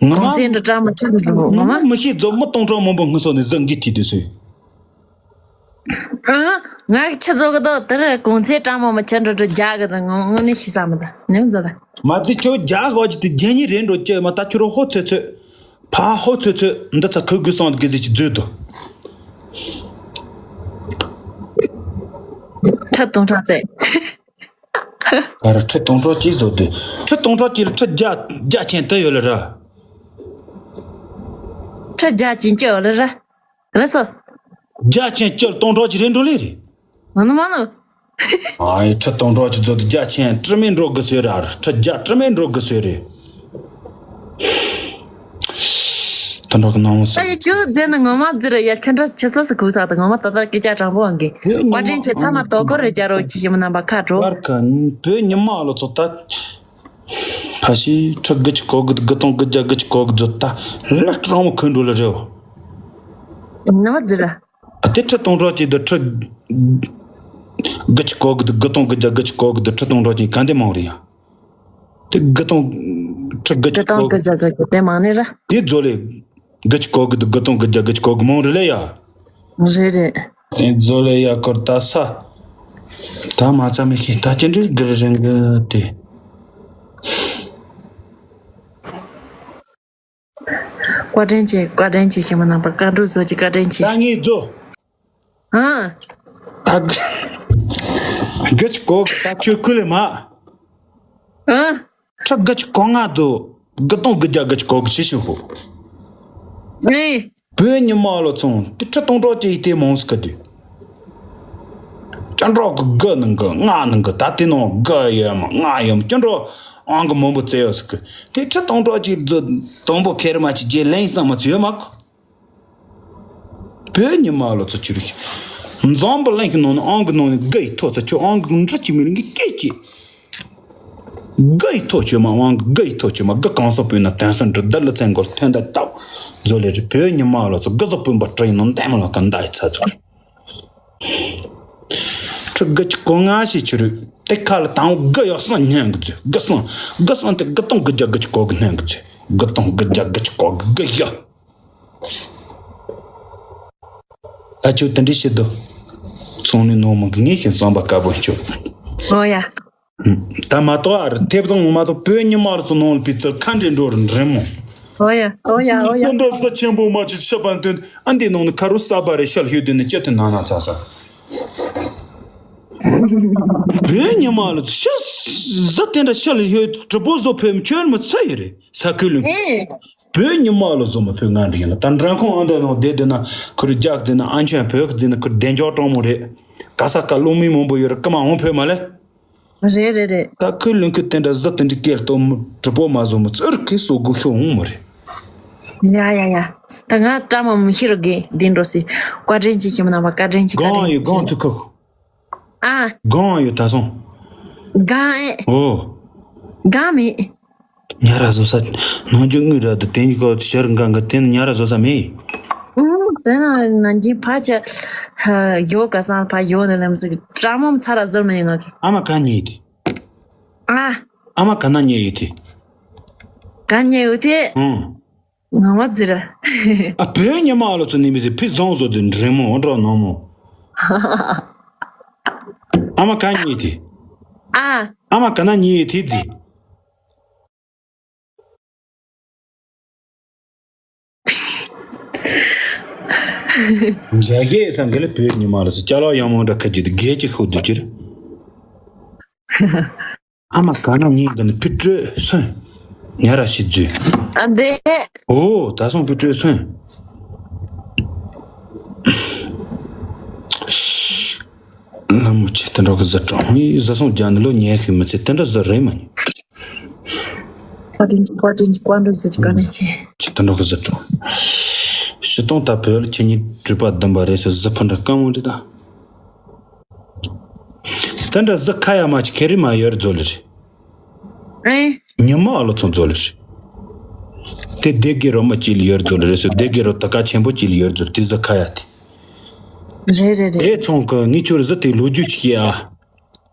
ང་གོང་ཚད་འདྲ་བཀྲ་མ་ཁྱེད་ཚོ་ངོ་མ་ངོ་མ་མི་ཤེས་རྫོགས་མི་སྟོང་ཕྲག་མང་པོ་ངུ་སོ་ནས་ཟིག་འགི་ཐི་དུ་སོས། ཨང་། ང་གི་ཆུ་བཟོ་གི་དོ་དེར་གོང་ཚད་གྲངས་མང་མ་ཆུ་འགྲོ་འགྲོ་རྒྱག་གི་དང་དངོས་གནས་ཤི་ས་མི་དང་ནེམ་བཟོ་ལ། མ་ཚི་ཁྱོད་རྒྱག་གོ་ཅི་དེ་རྒྱན་ཉི་རེད་འགྲོ་ཅི་མ་ད་ཁྱོད་རོ་ཧོ་ཚོད་ཚོད། ཕ་ཧོ་ཚོད་ཚོད་འདི་ཚ་ཁུ་གུ་སོང་གི་ཟི་ཅི་མཛོད་དོ། ཁྲི་སྟོང་ཕྲག་ཚད། ཨ་ར་ཁྲི་སྟོང་ཕྲག་གཅིག་བཟོ་དུས་ཁྲི་སྟོང་ཕྲག་གཅིག་ལ་ཁྲི་བརྒྱ་བརྒྱ་ཆེན་དུ་ཡོད་ལ་ར། ཁྲི་བརྒྱ་ཆེན་གཅིག་ཡོད་ལ་ར། ར་སོ། བརྒྱ་ཆེན་གཅིག་ལ་སྟོང་ཕྲག་གཅིག་རེད་འགྲོ་ལེ་རེད། མ་ནུ་མ་ནུ། ཨ་ཡི་ཁྲི་སྟོང་ཕྲག་གཅིག་བཟོ་དུས་བརྒྱ་ཆེན་དྲི་མེད་འགྲོ་དགོས་ཟེར་ར་ར་ཁྲི་བརྒྱ་དྲི་མེད་འགྲོ་དགོས་ཟེར་རེད། དོན་དག་གི་སྣང་བ་ས། ཨ་ཡི་ཆུ་དེ་ནི་ངོ་མ་ཟེར་ཡ་ཁྲི་ཕྲག་ཆུ་ས་སུ་ཁུག་ས་དང་ངོ་མ་ཏག་ཏག་སྐད་ཆ་དྲང་པོ་ཨང་གི། བཀའ་དྲིན་ཆེ་ཚང་མ་དོ་ཁོ་རེ་བྱ་རོགས་ཀྱི་ཞིམ་རྣམ་པ་ཁ་དྲོ། བར་ག་བོད་ཉི་མ་ལོ་ཚོ་ད། ཕ་ཤི་ཁྲི་དགུ་ཅིག་གོ་གི་དགུ་སྟོང་དགུ་བརྒྱ་དགུ་ཅིག་གོ་གི་ཚོ་ད་ལག་ཁྲི་རང་མོ་ཁོན་འགྲོ་ལ་རེའོ། ངོ་མ་ཟེར་ར། ཨ་དེ་ཁྲི་སྟོང་ཕྲག་གཅིག་དུ་ཁྲི་དགུ་ཅིག་གོ་གི་དགུ་སྟོང་དགུ་བརྒྱ་དགུ་ཅིག་གོ་གི་དུ་ཁྲི་སྟོང་ཕྲག་གཅིག་ག་འདི་མང་རེད་ཡ། དེ་དགུ་སྟོང་ཁྲི་དགུ་ཅིག་གོ་གི་དགུ་བརྒྱ་དགུ་བརྒྱ་དེ་མང་ནི་ར། དེ་རྫོ་ལེ་དགུ་ཅིག་གོ་གི་དུ་དགུ་སྟོང་དགུ་བརྒྱ་དགུ་ཅིག་གོ་གི་མང་རེད་ལེ་ཡ། རེད་རེད། དེ་རྫོ་ལེ་ཡ་ཀོར་ད་ས། ད་མ་ཚ་མི་ཤེས་ད་ཅི་འདྲི་གི་རེ་རེ་གི་དེ། བཀའ་དྲིན་ཆེ་བཀའ་དྲིན་ཆེ་ཞིག་མ་གནང་པར་བཀའ་འགྲོ་བཟོ་ཅིག་བཀའ་དྲིན་ཆེ། ད་ངས་རྫོ། ཨ། ད་གི་ཅིག་གོ་གི་ད་ཁྱོད་ཁུ་ལེ་མ། ཨ། ཁྲི་དགུ་ཅིག་གོ་ང་དུ་དགུ་སྟོང་དགུ་བརྒྱ་དགུ་ཅིག་གོ་གི་ཤི་ཤི་ཧོ། ཨེ། བོད་ཉི་མ་ལོ་ཚོང་དེ་ཁྲི་སྟོང་ཕྲག་གཅིག་ཡི་དེ་མང་སུ་ག་དུས། སྐྱེ་འགྲོ་གི་དགུ་ནང་གི་ལྔ་ནང་གི་ད་དེ་ནང་དགུ་ཡོད་མ་ལྔ་ཡོད་མ་སྐྱེ་འགྲོ་ཨང་གི་མང་པོ་བཙལ་ཡོད་ཟེར་གི། དེ་ཁྲི་སྟོང་ཕྲག་གཅིག་རྫོགས་དང་པོ་ཁེར་མ་གཅིག་རྗེས་ལེན་བསམ་མ་ཚུལ་ཡོད་མ་གི། བོད་ཉི་མ་ལོ་ཚོ་ཆུ་རིག་འཛམ་བུ་གླིང་གི་ནང་ནས་ཨང་གི་ནང་ནས་དགུ་ཡི་ཐོག་ཚ་ཆུ་ཨང་གི་འབྲུ་གཅིག་མི་རིང་གི་སྐད་ཀྱིས། དགུ་ཡི་ཐོག་ཆོད་མ་དབང་གི་དགུ་ཡི་ཐོག་ཆོད་མ་དགུ་གང་ས་སྤོས་ན་དོན་ས་འབྲུ་བདུད་ལ་བཙན་སྐོར་ཐོན་ད་སྟབས་མཛོ་ལེ་རེ་བོད་ཉི་མ་ལོ་ཚོ་དགུ་ཟོ་སྤུན་པ་སྤྲ་ཡིན་ནོ་འདས་མ་ལ་ག་འདའ་ཡི་ཚ་ཚུར། ཁྲི་དགུ་གཅིག་གོ་ལྔ་ཞེས་ཆུ་རུད་དེ་ཁ་ལ་དང་དགུ་ཡོད་སང་སྙན་གི་མཛོད་དགུ་སང་དགུ་སང་དེ་དགུ་སྟོང་དགུ་བརྒྱ་དགུ་གཅིག་གོ་གི་སྙན་གི་མཛོད་དགུ་སྟོང་དགུ་བརྒྱ་དགུ་གཅིག་གོ་གི་དགུ་ཡོད། ཨ་ཅོ་དེ་འདྲི་ཞིག་འདུག་ཚོང་ནི་ནོར་མོ་གི་ངེས་ཤིང་བསམ་པ་དཀར་པོ་ཆོད། ཨོ་ཡ། ད་མ་གཏོགས་ཨ་རི་ཐེབས་དང་མ་གཏོགས་བོད་ཉི་མ་རུ་ཚོ་ནང་ལ་པི་ཙར་ཁ་འདྲེ་འགྲོ་རུ་འདྲེ་མོ། ཨོ་ཡ་ཨོ་ཡ་ཨོ་ཡ། ཁོ་འདྲ་ས་ཆེན་པོ་མ་ཆེ་ཤ་པན་དོན་ཨ་འདི་ནང་ནི་ཁ་རུ་ས་པ་རེ་ཤལ་ཧུད་དུ་ནི་ཅི་ཐུན་ན་ན་ཚ་ས། བོད་ཉི་མ་ལ་ཤ་ཟ་དེ་འདྲ་ཤལ་ཧུད་གྲི་པོ་བཟོ་ཕོད་མི་ཁྱོད་མི་ཚ་ཡི་རེད། ས་ཁུལ་ལུང་། ཨེ། བོད་ཉི་མ་ལ་བཟོ་མ་ཕོད་ང་འདྲི་ཡིན་ལ་ད་འདྲ་ཁོང་ཨ་འདྲ་ནང་བསྡད་དེ་ན་ཁུར་རྒྱག་དེ་ན་ཨ་མཆོད་བོད་ཀྱི་དེ་ན་ཁུར་བདེ་འཇགས་གྲོང་མོ་རེད། ག་ས་ག་སློང་མི་མང་པོ་ཡོད་རེད་ཀ་མ་འོང་ཕོད་མ་ལེ། རེད་རེད་རེད། ད་ཁུལ་ལུང་ཁུལ་དེ་འདྲ་བཟོ་དེ་འདྲི་སྐད་ལྟོ་མི་གྲི་པོ་མ་བཟོ་མི་ཙིར་ཁི་སོ་དགུ་ཤོ་འོང་མོ་རེད། ཡ་ཡ་ཡ། ད་ང་བཀྲ་མ་མི་ཤི་རོ་གེ་འདི་འགྲོ་སི། བཀའ་དྲིན་ཆེ་ཁྱིམ་ནང་བ་བཀའ་དྲིན་ཆེ་བཀའ་དྲིན་ཆེ། གང་ཡོད་གང་ཐུག་ཁུག་ཨ། གང་ཡོད་ད་སོང་། གང་ཨེ། ཨོ། གང་མེད། ཉ་ར་བཟོ་ས། ནང་རྒྱུ་དངུལ་ར་དུ་དེ་ཉིད་ཀོ་ཤར་འགང་གི་དེ་ཉ་ར་བཟོ་ས་མེད། ཨུམ། དེ་ན་ནང་རྒྱུ་ཕ་ཆ། ཡོ་ག་སང་ཕ་ཡོ་ནི་ལམ་སི་ཀྲ་མོམ་ཚ་ར་བཟོ་མེད་ང་གི། ཨ་མ་ག་ཉེ་ཡོད་དེ། ཨ། ཨ་མ་ག་ན་ཉེ་ཡོད་དེ། ག་ཉེ་ཡོད་དེ། ཨུམ། ངོ་མ་ཟེར། ཨ་བོད་ཉི་མ་ལོ་ཚོ་ནི་མི་ཟེར་ཕི་བཟང་བཟོ་དེ་འདྲེ་མོ་འོ་འདྲ་ནོ་མོ། ཨ་མ་ག་ཉེ་དེ། ཨ། ཨ་མ་ག་ན་ཉེ་དེ་ཟེར། འཇའ་གས་སང་གི་ལ་བོད་ཉི་མ་ལོ་ཚོ་ཅ་ལག་ཡང་མོ་འདྲ་ཁ་ཅིག་དེ་གས་ཅིག་ཤོག་དུ་ཅིར། ཨ་མ་ག་ན་ཉིན་གི་ནི་ཕི་སྤྲོད་སོན། ཉ་ར་ཤི་རྫུས། ཨ་དེ། ཨོ་ད་སོང་ཕི་སྤྲོད་སོན། ལ་མོ་ཆེ་དེ་འདྲ་གི་ཟི་གྲོང་ཡི་ཟི་སོང་རྒྱ་ནི་ལོ་ཉལ་ཤི་མི་ཚེ་དེ་འདྲ་ཟི་རེད་མ་ཉི། བཀའ་དྲིན་ཆེ་བཀའ་དྲིན་ཆེ་བཀའ་འགྲོ་ཟི་ཆེ་བཀའ་དྲིན་ཆེ། ཆེ་དེ་འདྲ་གི་ཟི་གྲོང་། ཤི་སྟོང་ད་བོད་ལ་ཁྱེད་གཉིས་གྲུབ་པ་བདུན་པ་རེད་ཟེར་ཟི་ཕུ་འདྲ་དཀའ་མོ་འདྲི་ད། དེ་འདྲ་ཟི་ཁ་ཡ་མ་ཅི་ཁེ་རི་མ་ཡོར་རྫོ་ལེ་རེད། ཨེ། ཉི་མ་ཨ་ལོ་ཚོང་རྫོ་ལེ་རེད། དེ་སྡེ་དགེ་རོ་མ་ཅི་ལ་ཡོར་རྫོ་ལེ་རེད་སོ་སྡེ་དགེ་རོ་ད་ཀ་ཆེན་པོ་ཅི་ལ་ཡོར་རྫོ་དེ་ཟི་ཁ་ཡ་དེ། རེད་རེད་རེད། དེ་ཚོང་གི་ངི་ཆོར་ཟི་དེ་ལོ་རྒྱུས་ཅི་ཡ།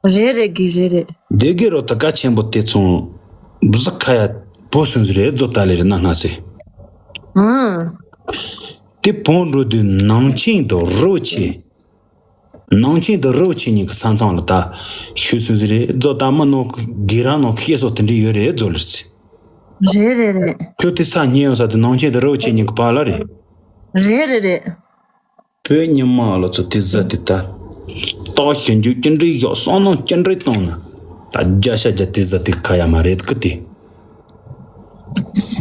རེད་རེད་གི་རེད་རེད། སྡེ་དགེ་རོ་ད་ཀ་ཆེན་པོ་དེ་ཚོང་ཟི་ཁ་ཡ་བོ་སུན་ཟི་རེད་རྫོ་ད་ལེ་རེད་ན་སྔ་སེ། ཨང་། དེ་བོང་འགྲོ་དུས་ནང་ཆེན་དུ་རོ་ཆེ། ནང་ཆེན་དུ་རོ་ཆེ་གཉིས་ཀྱི་ས་མཚམས་ལ་ད་ཤུལ་སུན་ཟི་རེད་རྫོ་ད་མི་ནོ་གི་རང་ནོ་ཤེས་སོ་དེ་འདྲ་ཡོད་རེད་རྫོ་ལེ་སི། རེད་རེད་རེད། ཁྱོད་དེ་ས་ཉེ་ཡོང་ས་དེ་ནང་ཆེན་དུ་རོ་ཆེ་གཉིས་ཀྱི་བར་ལ་རེད། རེད་རེད་རེད། བོད་ཉི་མ་ལོ་ཚོ་དེ་ཟ་དེ་ད། སྟག་ཞིང་རྒྱུ་ཅི་འདྲའི་ཞོག་བསམ་ནང་ཅི་འདྲའི་བཏང་ན། ད་རྒྱ་ཤ་རྒྱ་དེ་ཟ་དེ་ཁ་ཡ་མ་རེད་གི་དེ།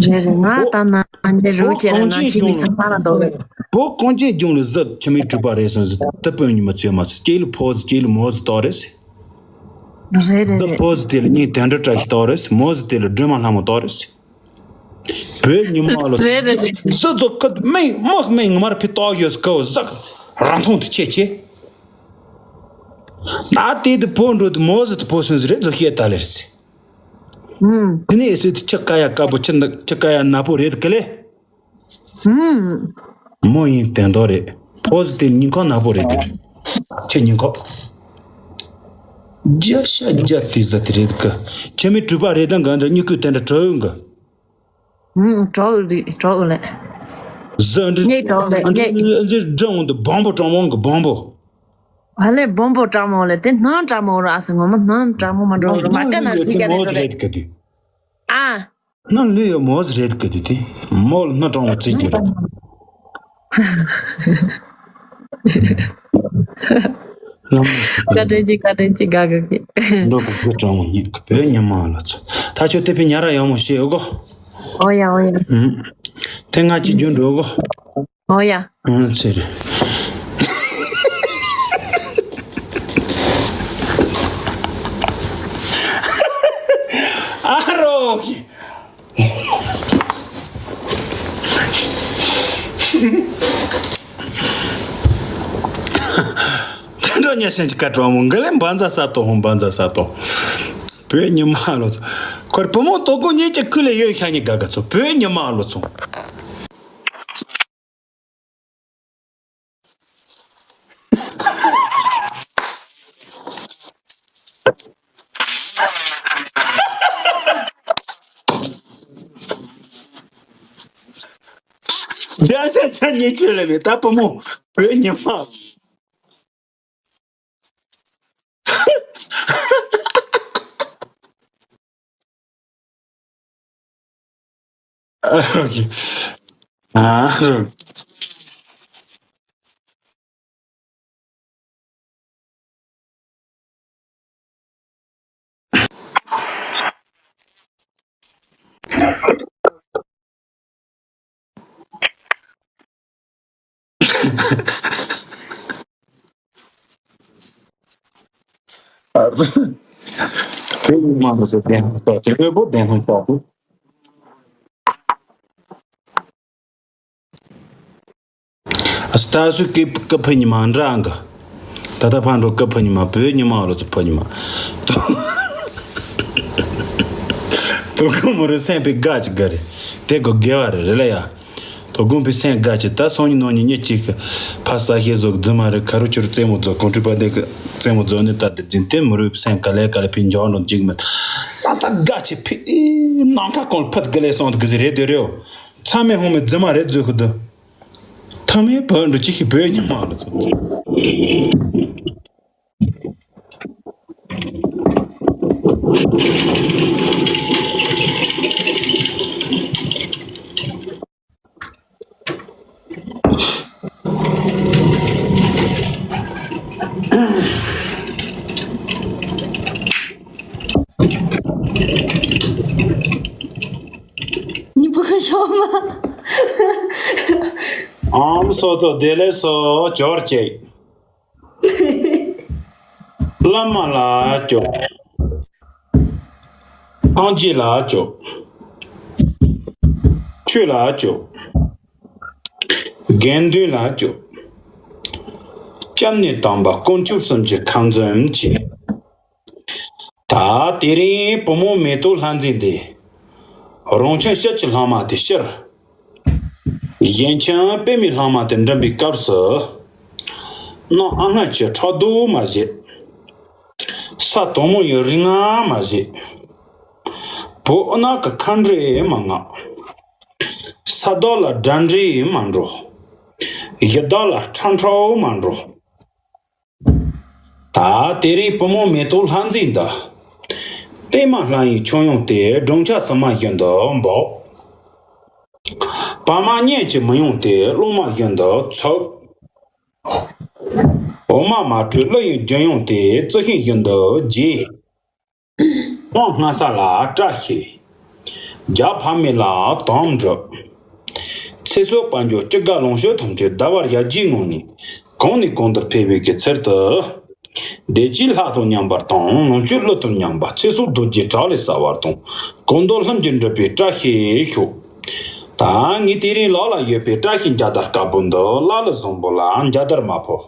རེད་རེད་ང་ད་ན་འདི་རུ་ཆེ་ལ་ན་ཆི་མི་ས་མ་ལ་འདོག་གི། བོད་གངས་ཅན་ལྗོངས་ལ་ཟི་ཁྱི་མི་གྲུབ་པ་རེད་སོང་ཟི་ད་སྤུན་ཉི་མ་ཚོས་མ་ཟི་སྐྱེ་ལ་ཕོ་ཟི་སྐྱེ་ལ་མོ་ཟི་ཏོ་རེད་ཟི། རེད་རེད་ད་རེད། ཕོ་ཟི་དེ་ལ་གཉིས་དན་འདྲ་བཀྲ་ཤིས་ཏོ་རེད་ཟི་མོ་ཟི་དེ་ལ་སྒྲོལ་མ་ལྷ་མོ་ཏོ་རེད་ཟི། བོད་ཉི་མ་ལོ། རེད་རེད་རེད། སི་ཛོ་ཀི་མེ་མོག་མེ་ངོ་མར་ཕི་ཏོག་ཡོད་སི་ཀའོ་ཟག་རང་མཐོང་དུ་ཆེ་ཆེ། ད་དེ་དུ་བོ་འགྲོ་དུ་མོ་ཟི་དུ་བོ་སུན་ཟི་རེད་ཛོ་ཤེས་ད་ལེར་སི། ཨུམ། དེ་ནས་སི་དུ་ཆི་ཀ་ཡ་དཀར་པོ་ཆི་ནི་ཆི་ཀ་ཡ་ནག་པོ་རེད་གི་ལེ། ཨུམ། མོ་ཡིན་དན་དོ་རེད། ཕོ་ཟི་དེ་ཉིན་ཁོ་ནག་པོ་རེད་དེ་རེད། ཆི་ཉིན་ཁོ། རྒྱ་ཤ་རྒྱ་དེ་ཟ་དེ་རེད་གི། ཁྱེད་མི་གྲུབ་པ་རེད་དང་ག་འདྲ་སྨྱུ་གུ་དེ་འདྲ་གྲོལ་ཡོང་གི། ཧུམ། གྲོགས་ལི་གྲོགས་ལེ། ཟི་འདྲི། ངས་གྲོགས་ལེ་ངས། འདྲི་འདྲི་འདྲི་འོང་དུ་བོང་བུ་གྲང་མོ་གི་བོང་བུ། ཨ་ལེ་བོང་བུ་གྲང་མོ་ལེ་དེ་སྣང་གྲང་མོ་ར་ཨ་སི་ངོ་མ་སྣང་གྲང་མོ་མ་འགྲོ་ར་མ་ཀ་ན་ཟི་ག་ལེ་མོ་རེད་ག་དུས། ཨ། སྣང་ལུས་ཡོད་མོ་ཟི་རེད་ག་དུས་དེ་མོ་ལ་སྣང་གྲང་མོ་ཙི་གི་རེད། ལམ། བཀའ་དྲིན་ཆེ་བཀའ་དྲིན་ཆེ་དགའ་དགའ་གི། འགྲོ་གི་བུ་གྲང་མོ་ཉིད་ཀྱི་བོད་ཉི་མ་ལ་ཚོ། ད་ཁྱོད་དེ་ཕི་ཉ་ར་ཡག་མོ་ཤེས་ཨོ་གོ། ཨོ་ཡ་ཨོ་ཡ། ཨུམ། དེ་ང་ཅི་རྒྱུན་འགྲོ་གོ། ཨོ་ཡ། ཨུམ་ཚེ་རེད། དེ་འདྲ་ཉ་ཤན་གྱི་ཀ་ཀྲོ་མོ་འགའ་ལས་འབའ་འཛའ་ས་ཏོ་ཧོང་འབའ་འཛའ་ས་ཏོ། བོད་ཉི་མ་ལོ་ཚོ། ཁོར་བུ་མོ་ཏོ་ཀོ་ཉེ་ཀྱི་ཁུ་ལས་ཡོད་ཤ་ཉི་ག་ག་ཚོ་བོད་ཉི་མ་ལོ་ཚོ། རྒྱ་ཤ་ཆ་ཉེ་ཁུ་ལས་མེད་ད་བུ་མོ་བོད་ཉི་མ། ཨ་སྟ་སུ་ཀི་ཀི་ཕ་ཉི་མ་འདྲ་ཨང་ག་ད་ལྟ་ཕ་འགྲོ་ཀི་ཕ་ཉི་མ་བོད་ཉི་མ་ལོ་ཚོ་ཕ་ཉི་མ། དོ་ཀུ་མོ་རེ་སེམས་པའི་དགའ་ཅིག་དགའ་རེད། དེ་གོ་དགེ་བ་རེད་རེད་ལ་ཡ། དོ་དགོན་པའི་སེམས་དགའ་ཅིག་ད་སང་ཉིན་གནངས་ཉིན་ཉི་གཅིག་གི་ཕ་ས་ཤེས་བཟོ་རྫུན་མ་རེད་ཁ་རུ་ཆུར་རྩེད་མོ་རྫོགས་གོང་ཁྲི་པ་དེ་གི་རྩེད་མོ་རྫོགས་ནས་ད་དེ་རྫུན་དེ་མི་རུས་སེམས་ག་ལེ་ག་ལེ་ཕི་འཇོག་འགྲོ་འཇིག་མེད། ད་ད་དགའ་ཅིག་ཕི་ནམ་མཁའ་གང་ལ་ཕུད་དགི་ལེ་སོང་དགི་ཟི་རེད་དེ་རེད། ཚ་མེད་ཧོང་མེད་རྫུན་མ་རེད་རྫུན་ཁུ་དུ། ཐ་མའི་བོད་འགྲོ་ཅི་ཞིག་བོད་ཉི་མ་ལ་ཚོ།你不会说吗？ཨམ་སོ་ཏོ་དེ་ལས་སོ་ཅོར་ཅེ། བླ་མ་ལ་སྐྱོ། ཐང་རྗེ་ལ་སྐྱོ། ཆོས་ལ་སྐྱོ། དགེ་འདུན་ལ་སྐྱོ། སྐྱབས་གནས་དམ་པ་དཀོན་མཆོག་གསུམ་གྱི་ཁ་འཛོམས་ཀྱིས། ད་དེ་རིང་བུ་མོ་མེ་ཏོག་ལྷ་མཛེས་འདི། རོང་ཆེན་ཤར་གྱི་ལྷག་མ་དེ་ཕྱིར། གཞན་ཆེན་པད་མའི་ལྷག་མ་དེ་འགྲིམ་པའི་སྐབས་སུ། གནམ་ཨ་སྔ་ཆུ་ཁྲག་རྡོག་མ་བཞད། ས་དོག་མོ་ཡི་རིགས་ལྔ་མ་བཞད། བུ་ཨ་ན་གི་ཁ་འདྲེ་མ་ང་། ས་བདག་ལ་དགྲ་འདྲེ་མ་འགྲོ། གཞི་བདག་ལ་ཁྲ་ཁྲའོ་མ་འགྲོ། ད་དེ་རིང་བུ་མོ་མེ་ཏོག་ལྷ་མཛེས་འདི། བརྟན་མ་ལྷ་ཡི་ཁྱོན་ཡོངས་ཏེ་སྒྲུང་ཆ་ཟིན་མ་བཞིན་དུ་འབོག་པ་མ་གཉན་གྱི་མི་ཡོང་སྟེ་སློབ་མ་བཞིན་དུ་ཚུགས། འོ་མ་མ་དྲོས་ཀླུ་ཡི་རྒྱུན་ཡོང་སྟེ་རྩི་ཤིང་བཞིན་དུ་རྒྱས། དབང་སྔ་ས་ལ་བཀྲ་ཤིས། རྒྱ་ཕ་མེས་ལ་དམ་སྒྲུབ། ཚེ་སྲོག་དཔལ་འབྱོར་སྐྱེ་རྒ་ལོངས་སྤྱོད་ཐམས་ཅད་ཟླ་བར་ཡར་རྒྱས་ངང་ནས་གོང་ནས་གོང་དུ་འཕེལ་བའི་གི་ཚུལ་དུ། བདེ་སྐྱིད་ལྷ་དང་མཉམ་པར་དང་ལོངས་སྤྱོད་ཀླུ་དང་མཉམ་པ་ཚེ་སྲོག་རྡོ་རྗེ་བྲག་ལས་གསལ་བར་དང་། གང་འདོད་ལྷུན་གྱིས་འགྲུབ་པའི་བཀྲ་ཤིས་ཤོག་ད་ངས་དེ་རིང་ལག་ལ་ཡོད་པའི་བཀྲ་ཤིས་འཇའ་དར་དཀར་པོ་འདི་ཀླ་ཀློ་བཟང་པོ་ལ་འཇའ་དར་མ་ཕོབ།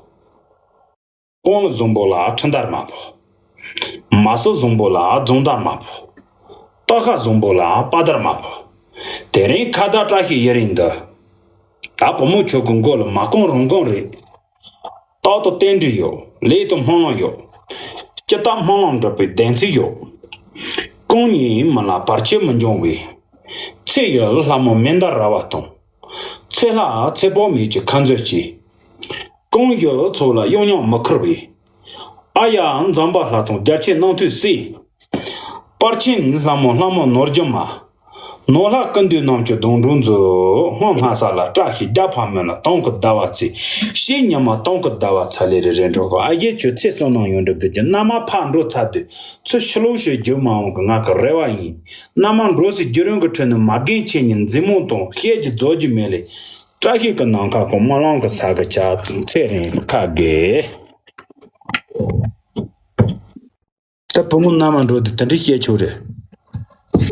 དཔོན་སློབ་བཟང་པོ་ལ་ཁྲི་འདར་མ་ཕོབ། མ་སྲུ་བཟང་པོ་ལ་རྫོང་དར་མ་ཕོབ། སྟག་ཤ་བཟང་པོ་ལ་དཔའ་དར་མ་ཕོབ། དེ་རིང་ཁ་བརྡ་བཀྲ་ཤིས་ཡི་རིང་འདི། ད་བུ་མོ་ཁྱོད་ཀྱི་མགོ་ལ་མ་སྐོང་རང་སྐོང་རེད། རྟག་ཏུ་རྟེན་འབྲེལ་ཡོད། ལས་དང་སྨོན་ལམ་ཡོད། སྤྱི་ལྟར་སྨོན་ལམ་འགྲུབ་པའི་བདེན་ཚིག་ཡོད། གང་ཉིད་མི་ལ་བར་ཆད་མི་འབྱུང་བའི། ཚེ་ཡི་ལྷ་མོ་མེ་མདའ་ར་བ་དང་། ཚེ་ལྷ་ཚེ་དཔག་མེད་ཀྱི་ཁ་མཛོད་ཀྱིས། གང་ཡོད་ཚོགས་ལ་གཡོ་སྙོམས་མི་འཁུར་བའི། ཨ་ཡ་འཛམ་བུ་ལྷ་དང་རྒྱལ་ཆེན་རྣམ་ཐོས་སྲས། པར་ཆེན་ལྷ་མོ་ལྷ་མོ་ནོར་རྒྱུ་མ། ནོར་ལྷ་ཀུན་འདུས་རྣམས་ཀྱི་སྡོང་གྲོགས་མཛོད། སྔོན་སྔ་ས་ལ་བཀྲ་ཤིས་རྒྱ་ཕ་མེས་ལ་སྟོན་གི་ཟླ་བ་ཚེས། ཕྱི་ཉི་མ་སྟོན་གི་ཟླ་བ་ཚ་ལེ་རེ་རེ་འགྲོ་གི། ཨ་ཡེ་ཁྱོད་ཚེ་བསོད་ནམས་ཡོངས་འགྲུབ་དགོས་ཀྱི། མནའ་མ་ཕར་འགྲོ་ཚར་དུས་ཚུར་ཕྱི་ལོགས་ཤིག་རྒྱུག་མ་འོང་གི་ང་གི་རེ་བ་ཡིན། མནའ་མ་འགྲོ་སའི་རྒྱུ་རིང་གི་ཁྲོད་ནས་མ་རྒན་ཁྱེད་གཉིས་མཛེས་མོ་དང་བཤད་རྒྱུ་རྫོགས་རྒྱུ་མེད་ལེ། བཀྲ་ཤིས་ཀྱི་ནམ་མཁའ་གང་། རྨི་ལམ་གྱི་ས་གི་ཆ་ཚེ་རིང་ཁ་དགེ། ད་བུ་མོ་མནའ་མ་འགྲོ་དུས་དེ་འདྲ་བཤད་ཆོག་རེད།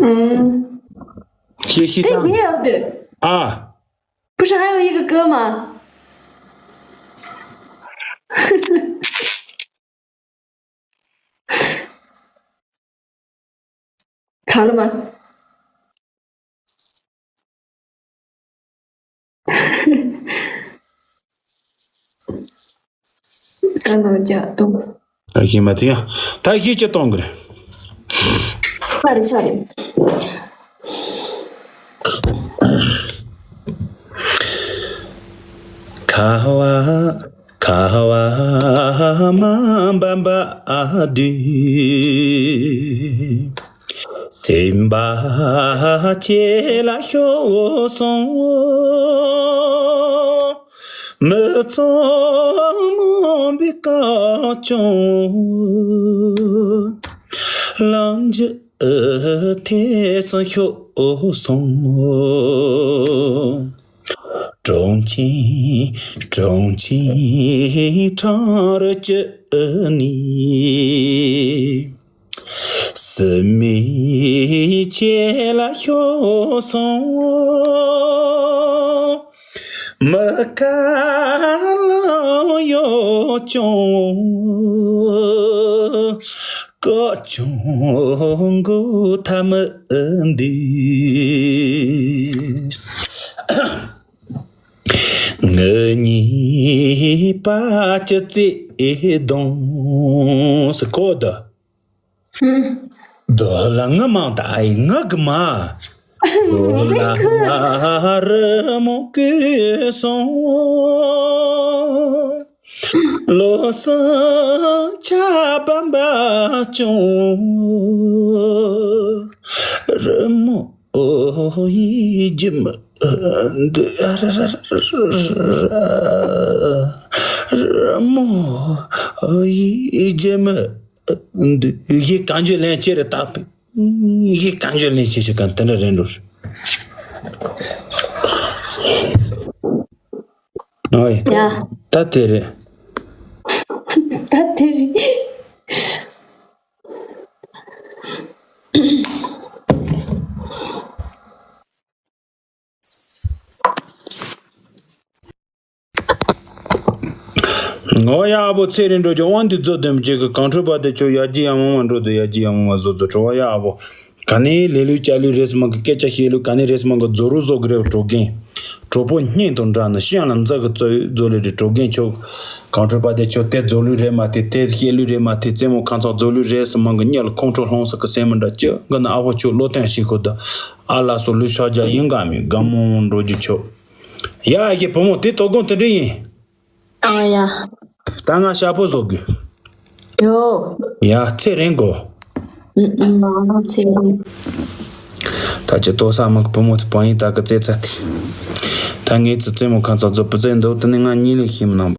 ཨུམ། 谢谢他们。对，你也要对。啊。不是还有一个歌吗？ ག་ལ་མ། ས་ནོ་ཇ་ཏོ། ད་ཤི་མ་ཐི་ཡ། ད་ཤི་ཅི་གཏོང་གི་རེད། ཆ་རེད་ཆ་རེད། ཁ་བ་ཁ་བ་མ་འབབ་པ་དུས། སེམས་པ་ཆེ་ལ་ཤོར་སོང་། མི་ཚང་མ་འབི་ཀ་ཅུང་། ལང་ཇི་ཐེ་སང་ཤོར་སོང་། གྲོང་ཁྱེར་གྲོང་ཁྱེར་ཁྲང་རུ་ཅི་ནི། སི་མི་ཆེ་ལ་ཤོར་སོང་། མི་ཁ་ལ་ཡོ་ཅུང་། ཀ་ཅུང་གུ་ཐ་མི་འདི། ངའི་ཉེས་པ་ཅི་ཙེ་གདོང་སི་ཀོ་ད། ཧུམ། རྡོ་ལ་ང་མང་ད་ཨའི་ང་གི་མ། རྡོ་ལ་རི་མོ་བརྐོས་སོང་། ལོ་སང་ཆ་བམ་པ་ཅུང་། རི་མོ་ཨོ་ཡི་ཇི་མ་འདི་ཨ་ར་ར་ར་ར། རི་མོ་ཨོ་ཡི་ཇི་མ་འདི་ཡི་གང་ཇི་ལན་ཅི་རེ་ད་ཡི་གང་ཇི་ལན་ཅི་ཞིག་གང་དེ་འདྲ་རེད་འགྲོ། ཨོ་ཡ། ད་དེ་རེད། ད་དེ་རེད། ངོ་ཡག་པོ་ཚེ་རིང་འགྲོ་རྒྱུ་དབང་འདུས་རྫོགས་ལྡན་མི་རྗེ་གི་གང་འཕྲོད་པ་དེ་ཆོ་ཡར་རྒྱས་ཡར་མང་བ་འགྲོ་དུ་ཡར་རྒྱས་ཡར་མང་བ་བཟོ་ཚོ་བྲོ་བ་ཡག་པོ། ག་ནས་ལས་ལུགས་ལྕགས་ལུགས་རེས་མང་གི་སྐད་ཆ་བཤད་ལུགས་ག་ནས་རེས་མང་གི་རྫོ་རུ་བཟོ་གི་རེད་བྲོ་རྒན། གྲོགས་པོ་སྙིང་དང་འདྲ་ན་ཤི་ཡང་ལ་མཛའ་གི་རྩོད་རྫོ་ལས་རེད་བྲོ་རྒན་ཆོ། གང་འཕྲོད་པ་དེ་ཆོ་དེ་རྫོ་ལུགས་རེད་མ་དེ་དེ་བཤད་ལུགས་རེད་མ་དེ་རྩེད་མོ་ཁང་ཚང་རྫོ་ལུགས་རེས་མང་གི་མྱི་ལ་ཁོང་ཁྲོ་སློང་ས་གི་སེམས་མི་འདྲ་ཅི་གི་ན་ཨ་ཕོ་ཆོ་བློ་བརྟན་ཞིག་ཁོ་ད། ཨ་ལ་སོ་ལུས་ཤོག་རྒྱ་ཡིན་ག་མི་དགའ་མོ་འགྲོ་རྒྱུ་ཆོ། ཡ་ཨ་ཀྱི་བུ་མོ་དེ་དོ་དགོང་དེ་འདྲ་ཡིན། ཨ་ཡ། ད་ང་ཤ་པོ་བཟོ་དགོས། ཡོ། ཡ་ཚེ་རིང་གོ། ཨུ་ཨུ་ང་ཚེ་རིང་། ད་ཅི་ཏོ་ས་མ་གི་བུ་མོ་དེ་བང་ཡིན་ད་གི་རྩེ་ཚ་དེ། ད་ངས་ཙི་རྩེད་མོ་ཁང་ཚ་ཚོ་བུ་རྩེ་འདུག་དེ་ནི་ང་གཉིད་ལས་ཤི་མི་ནང་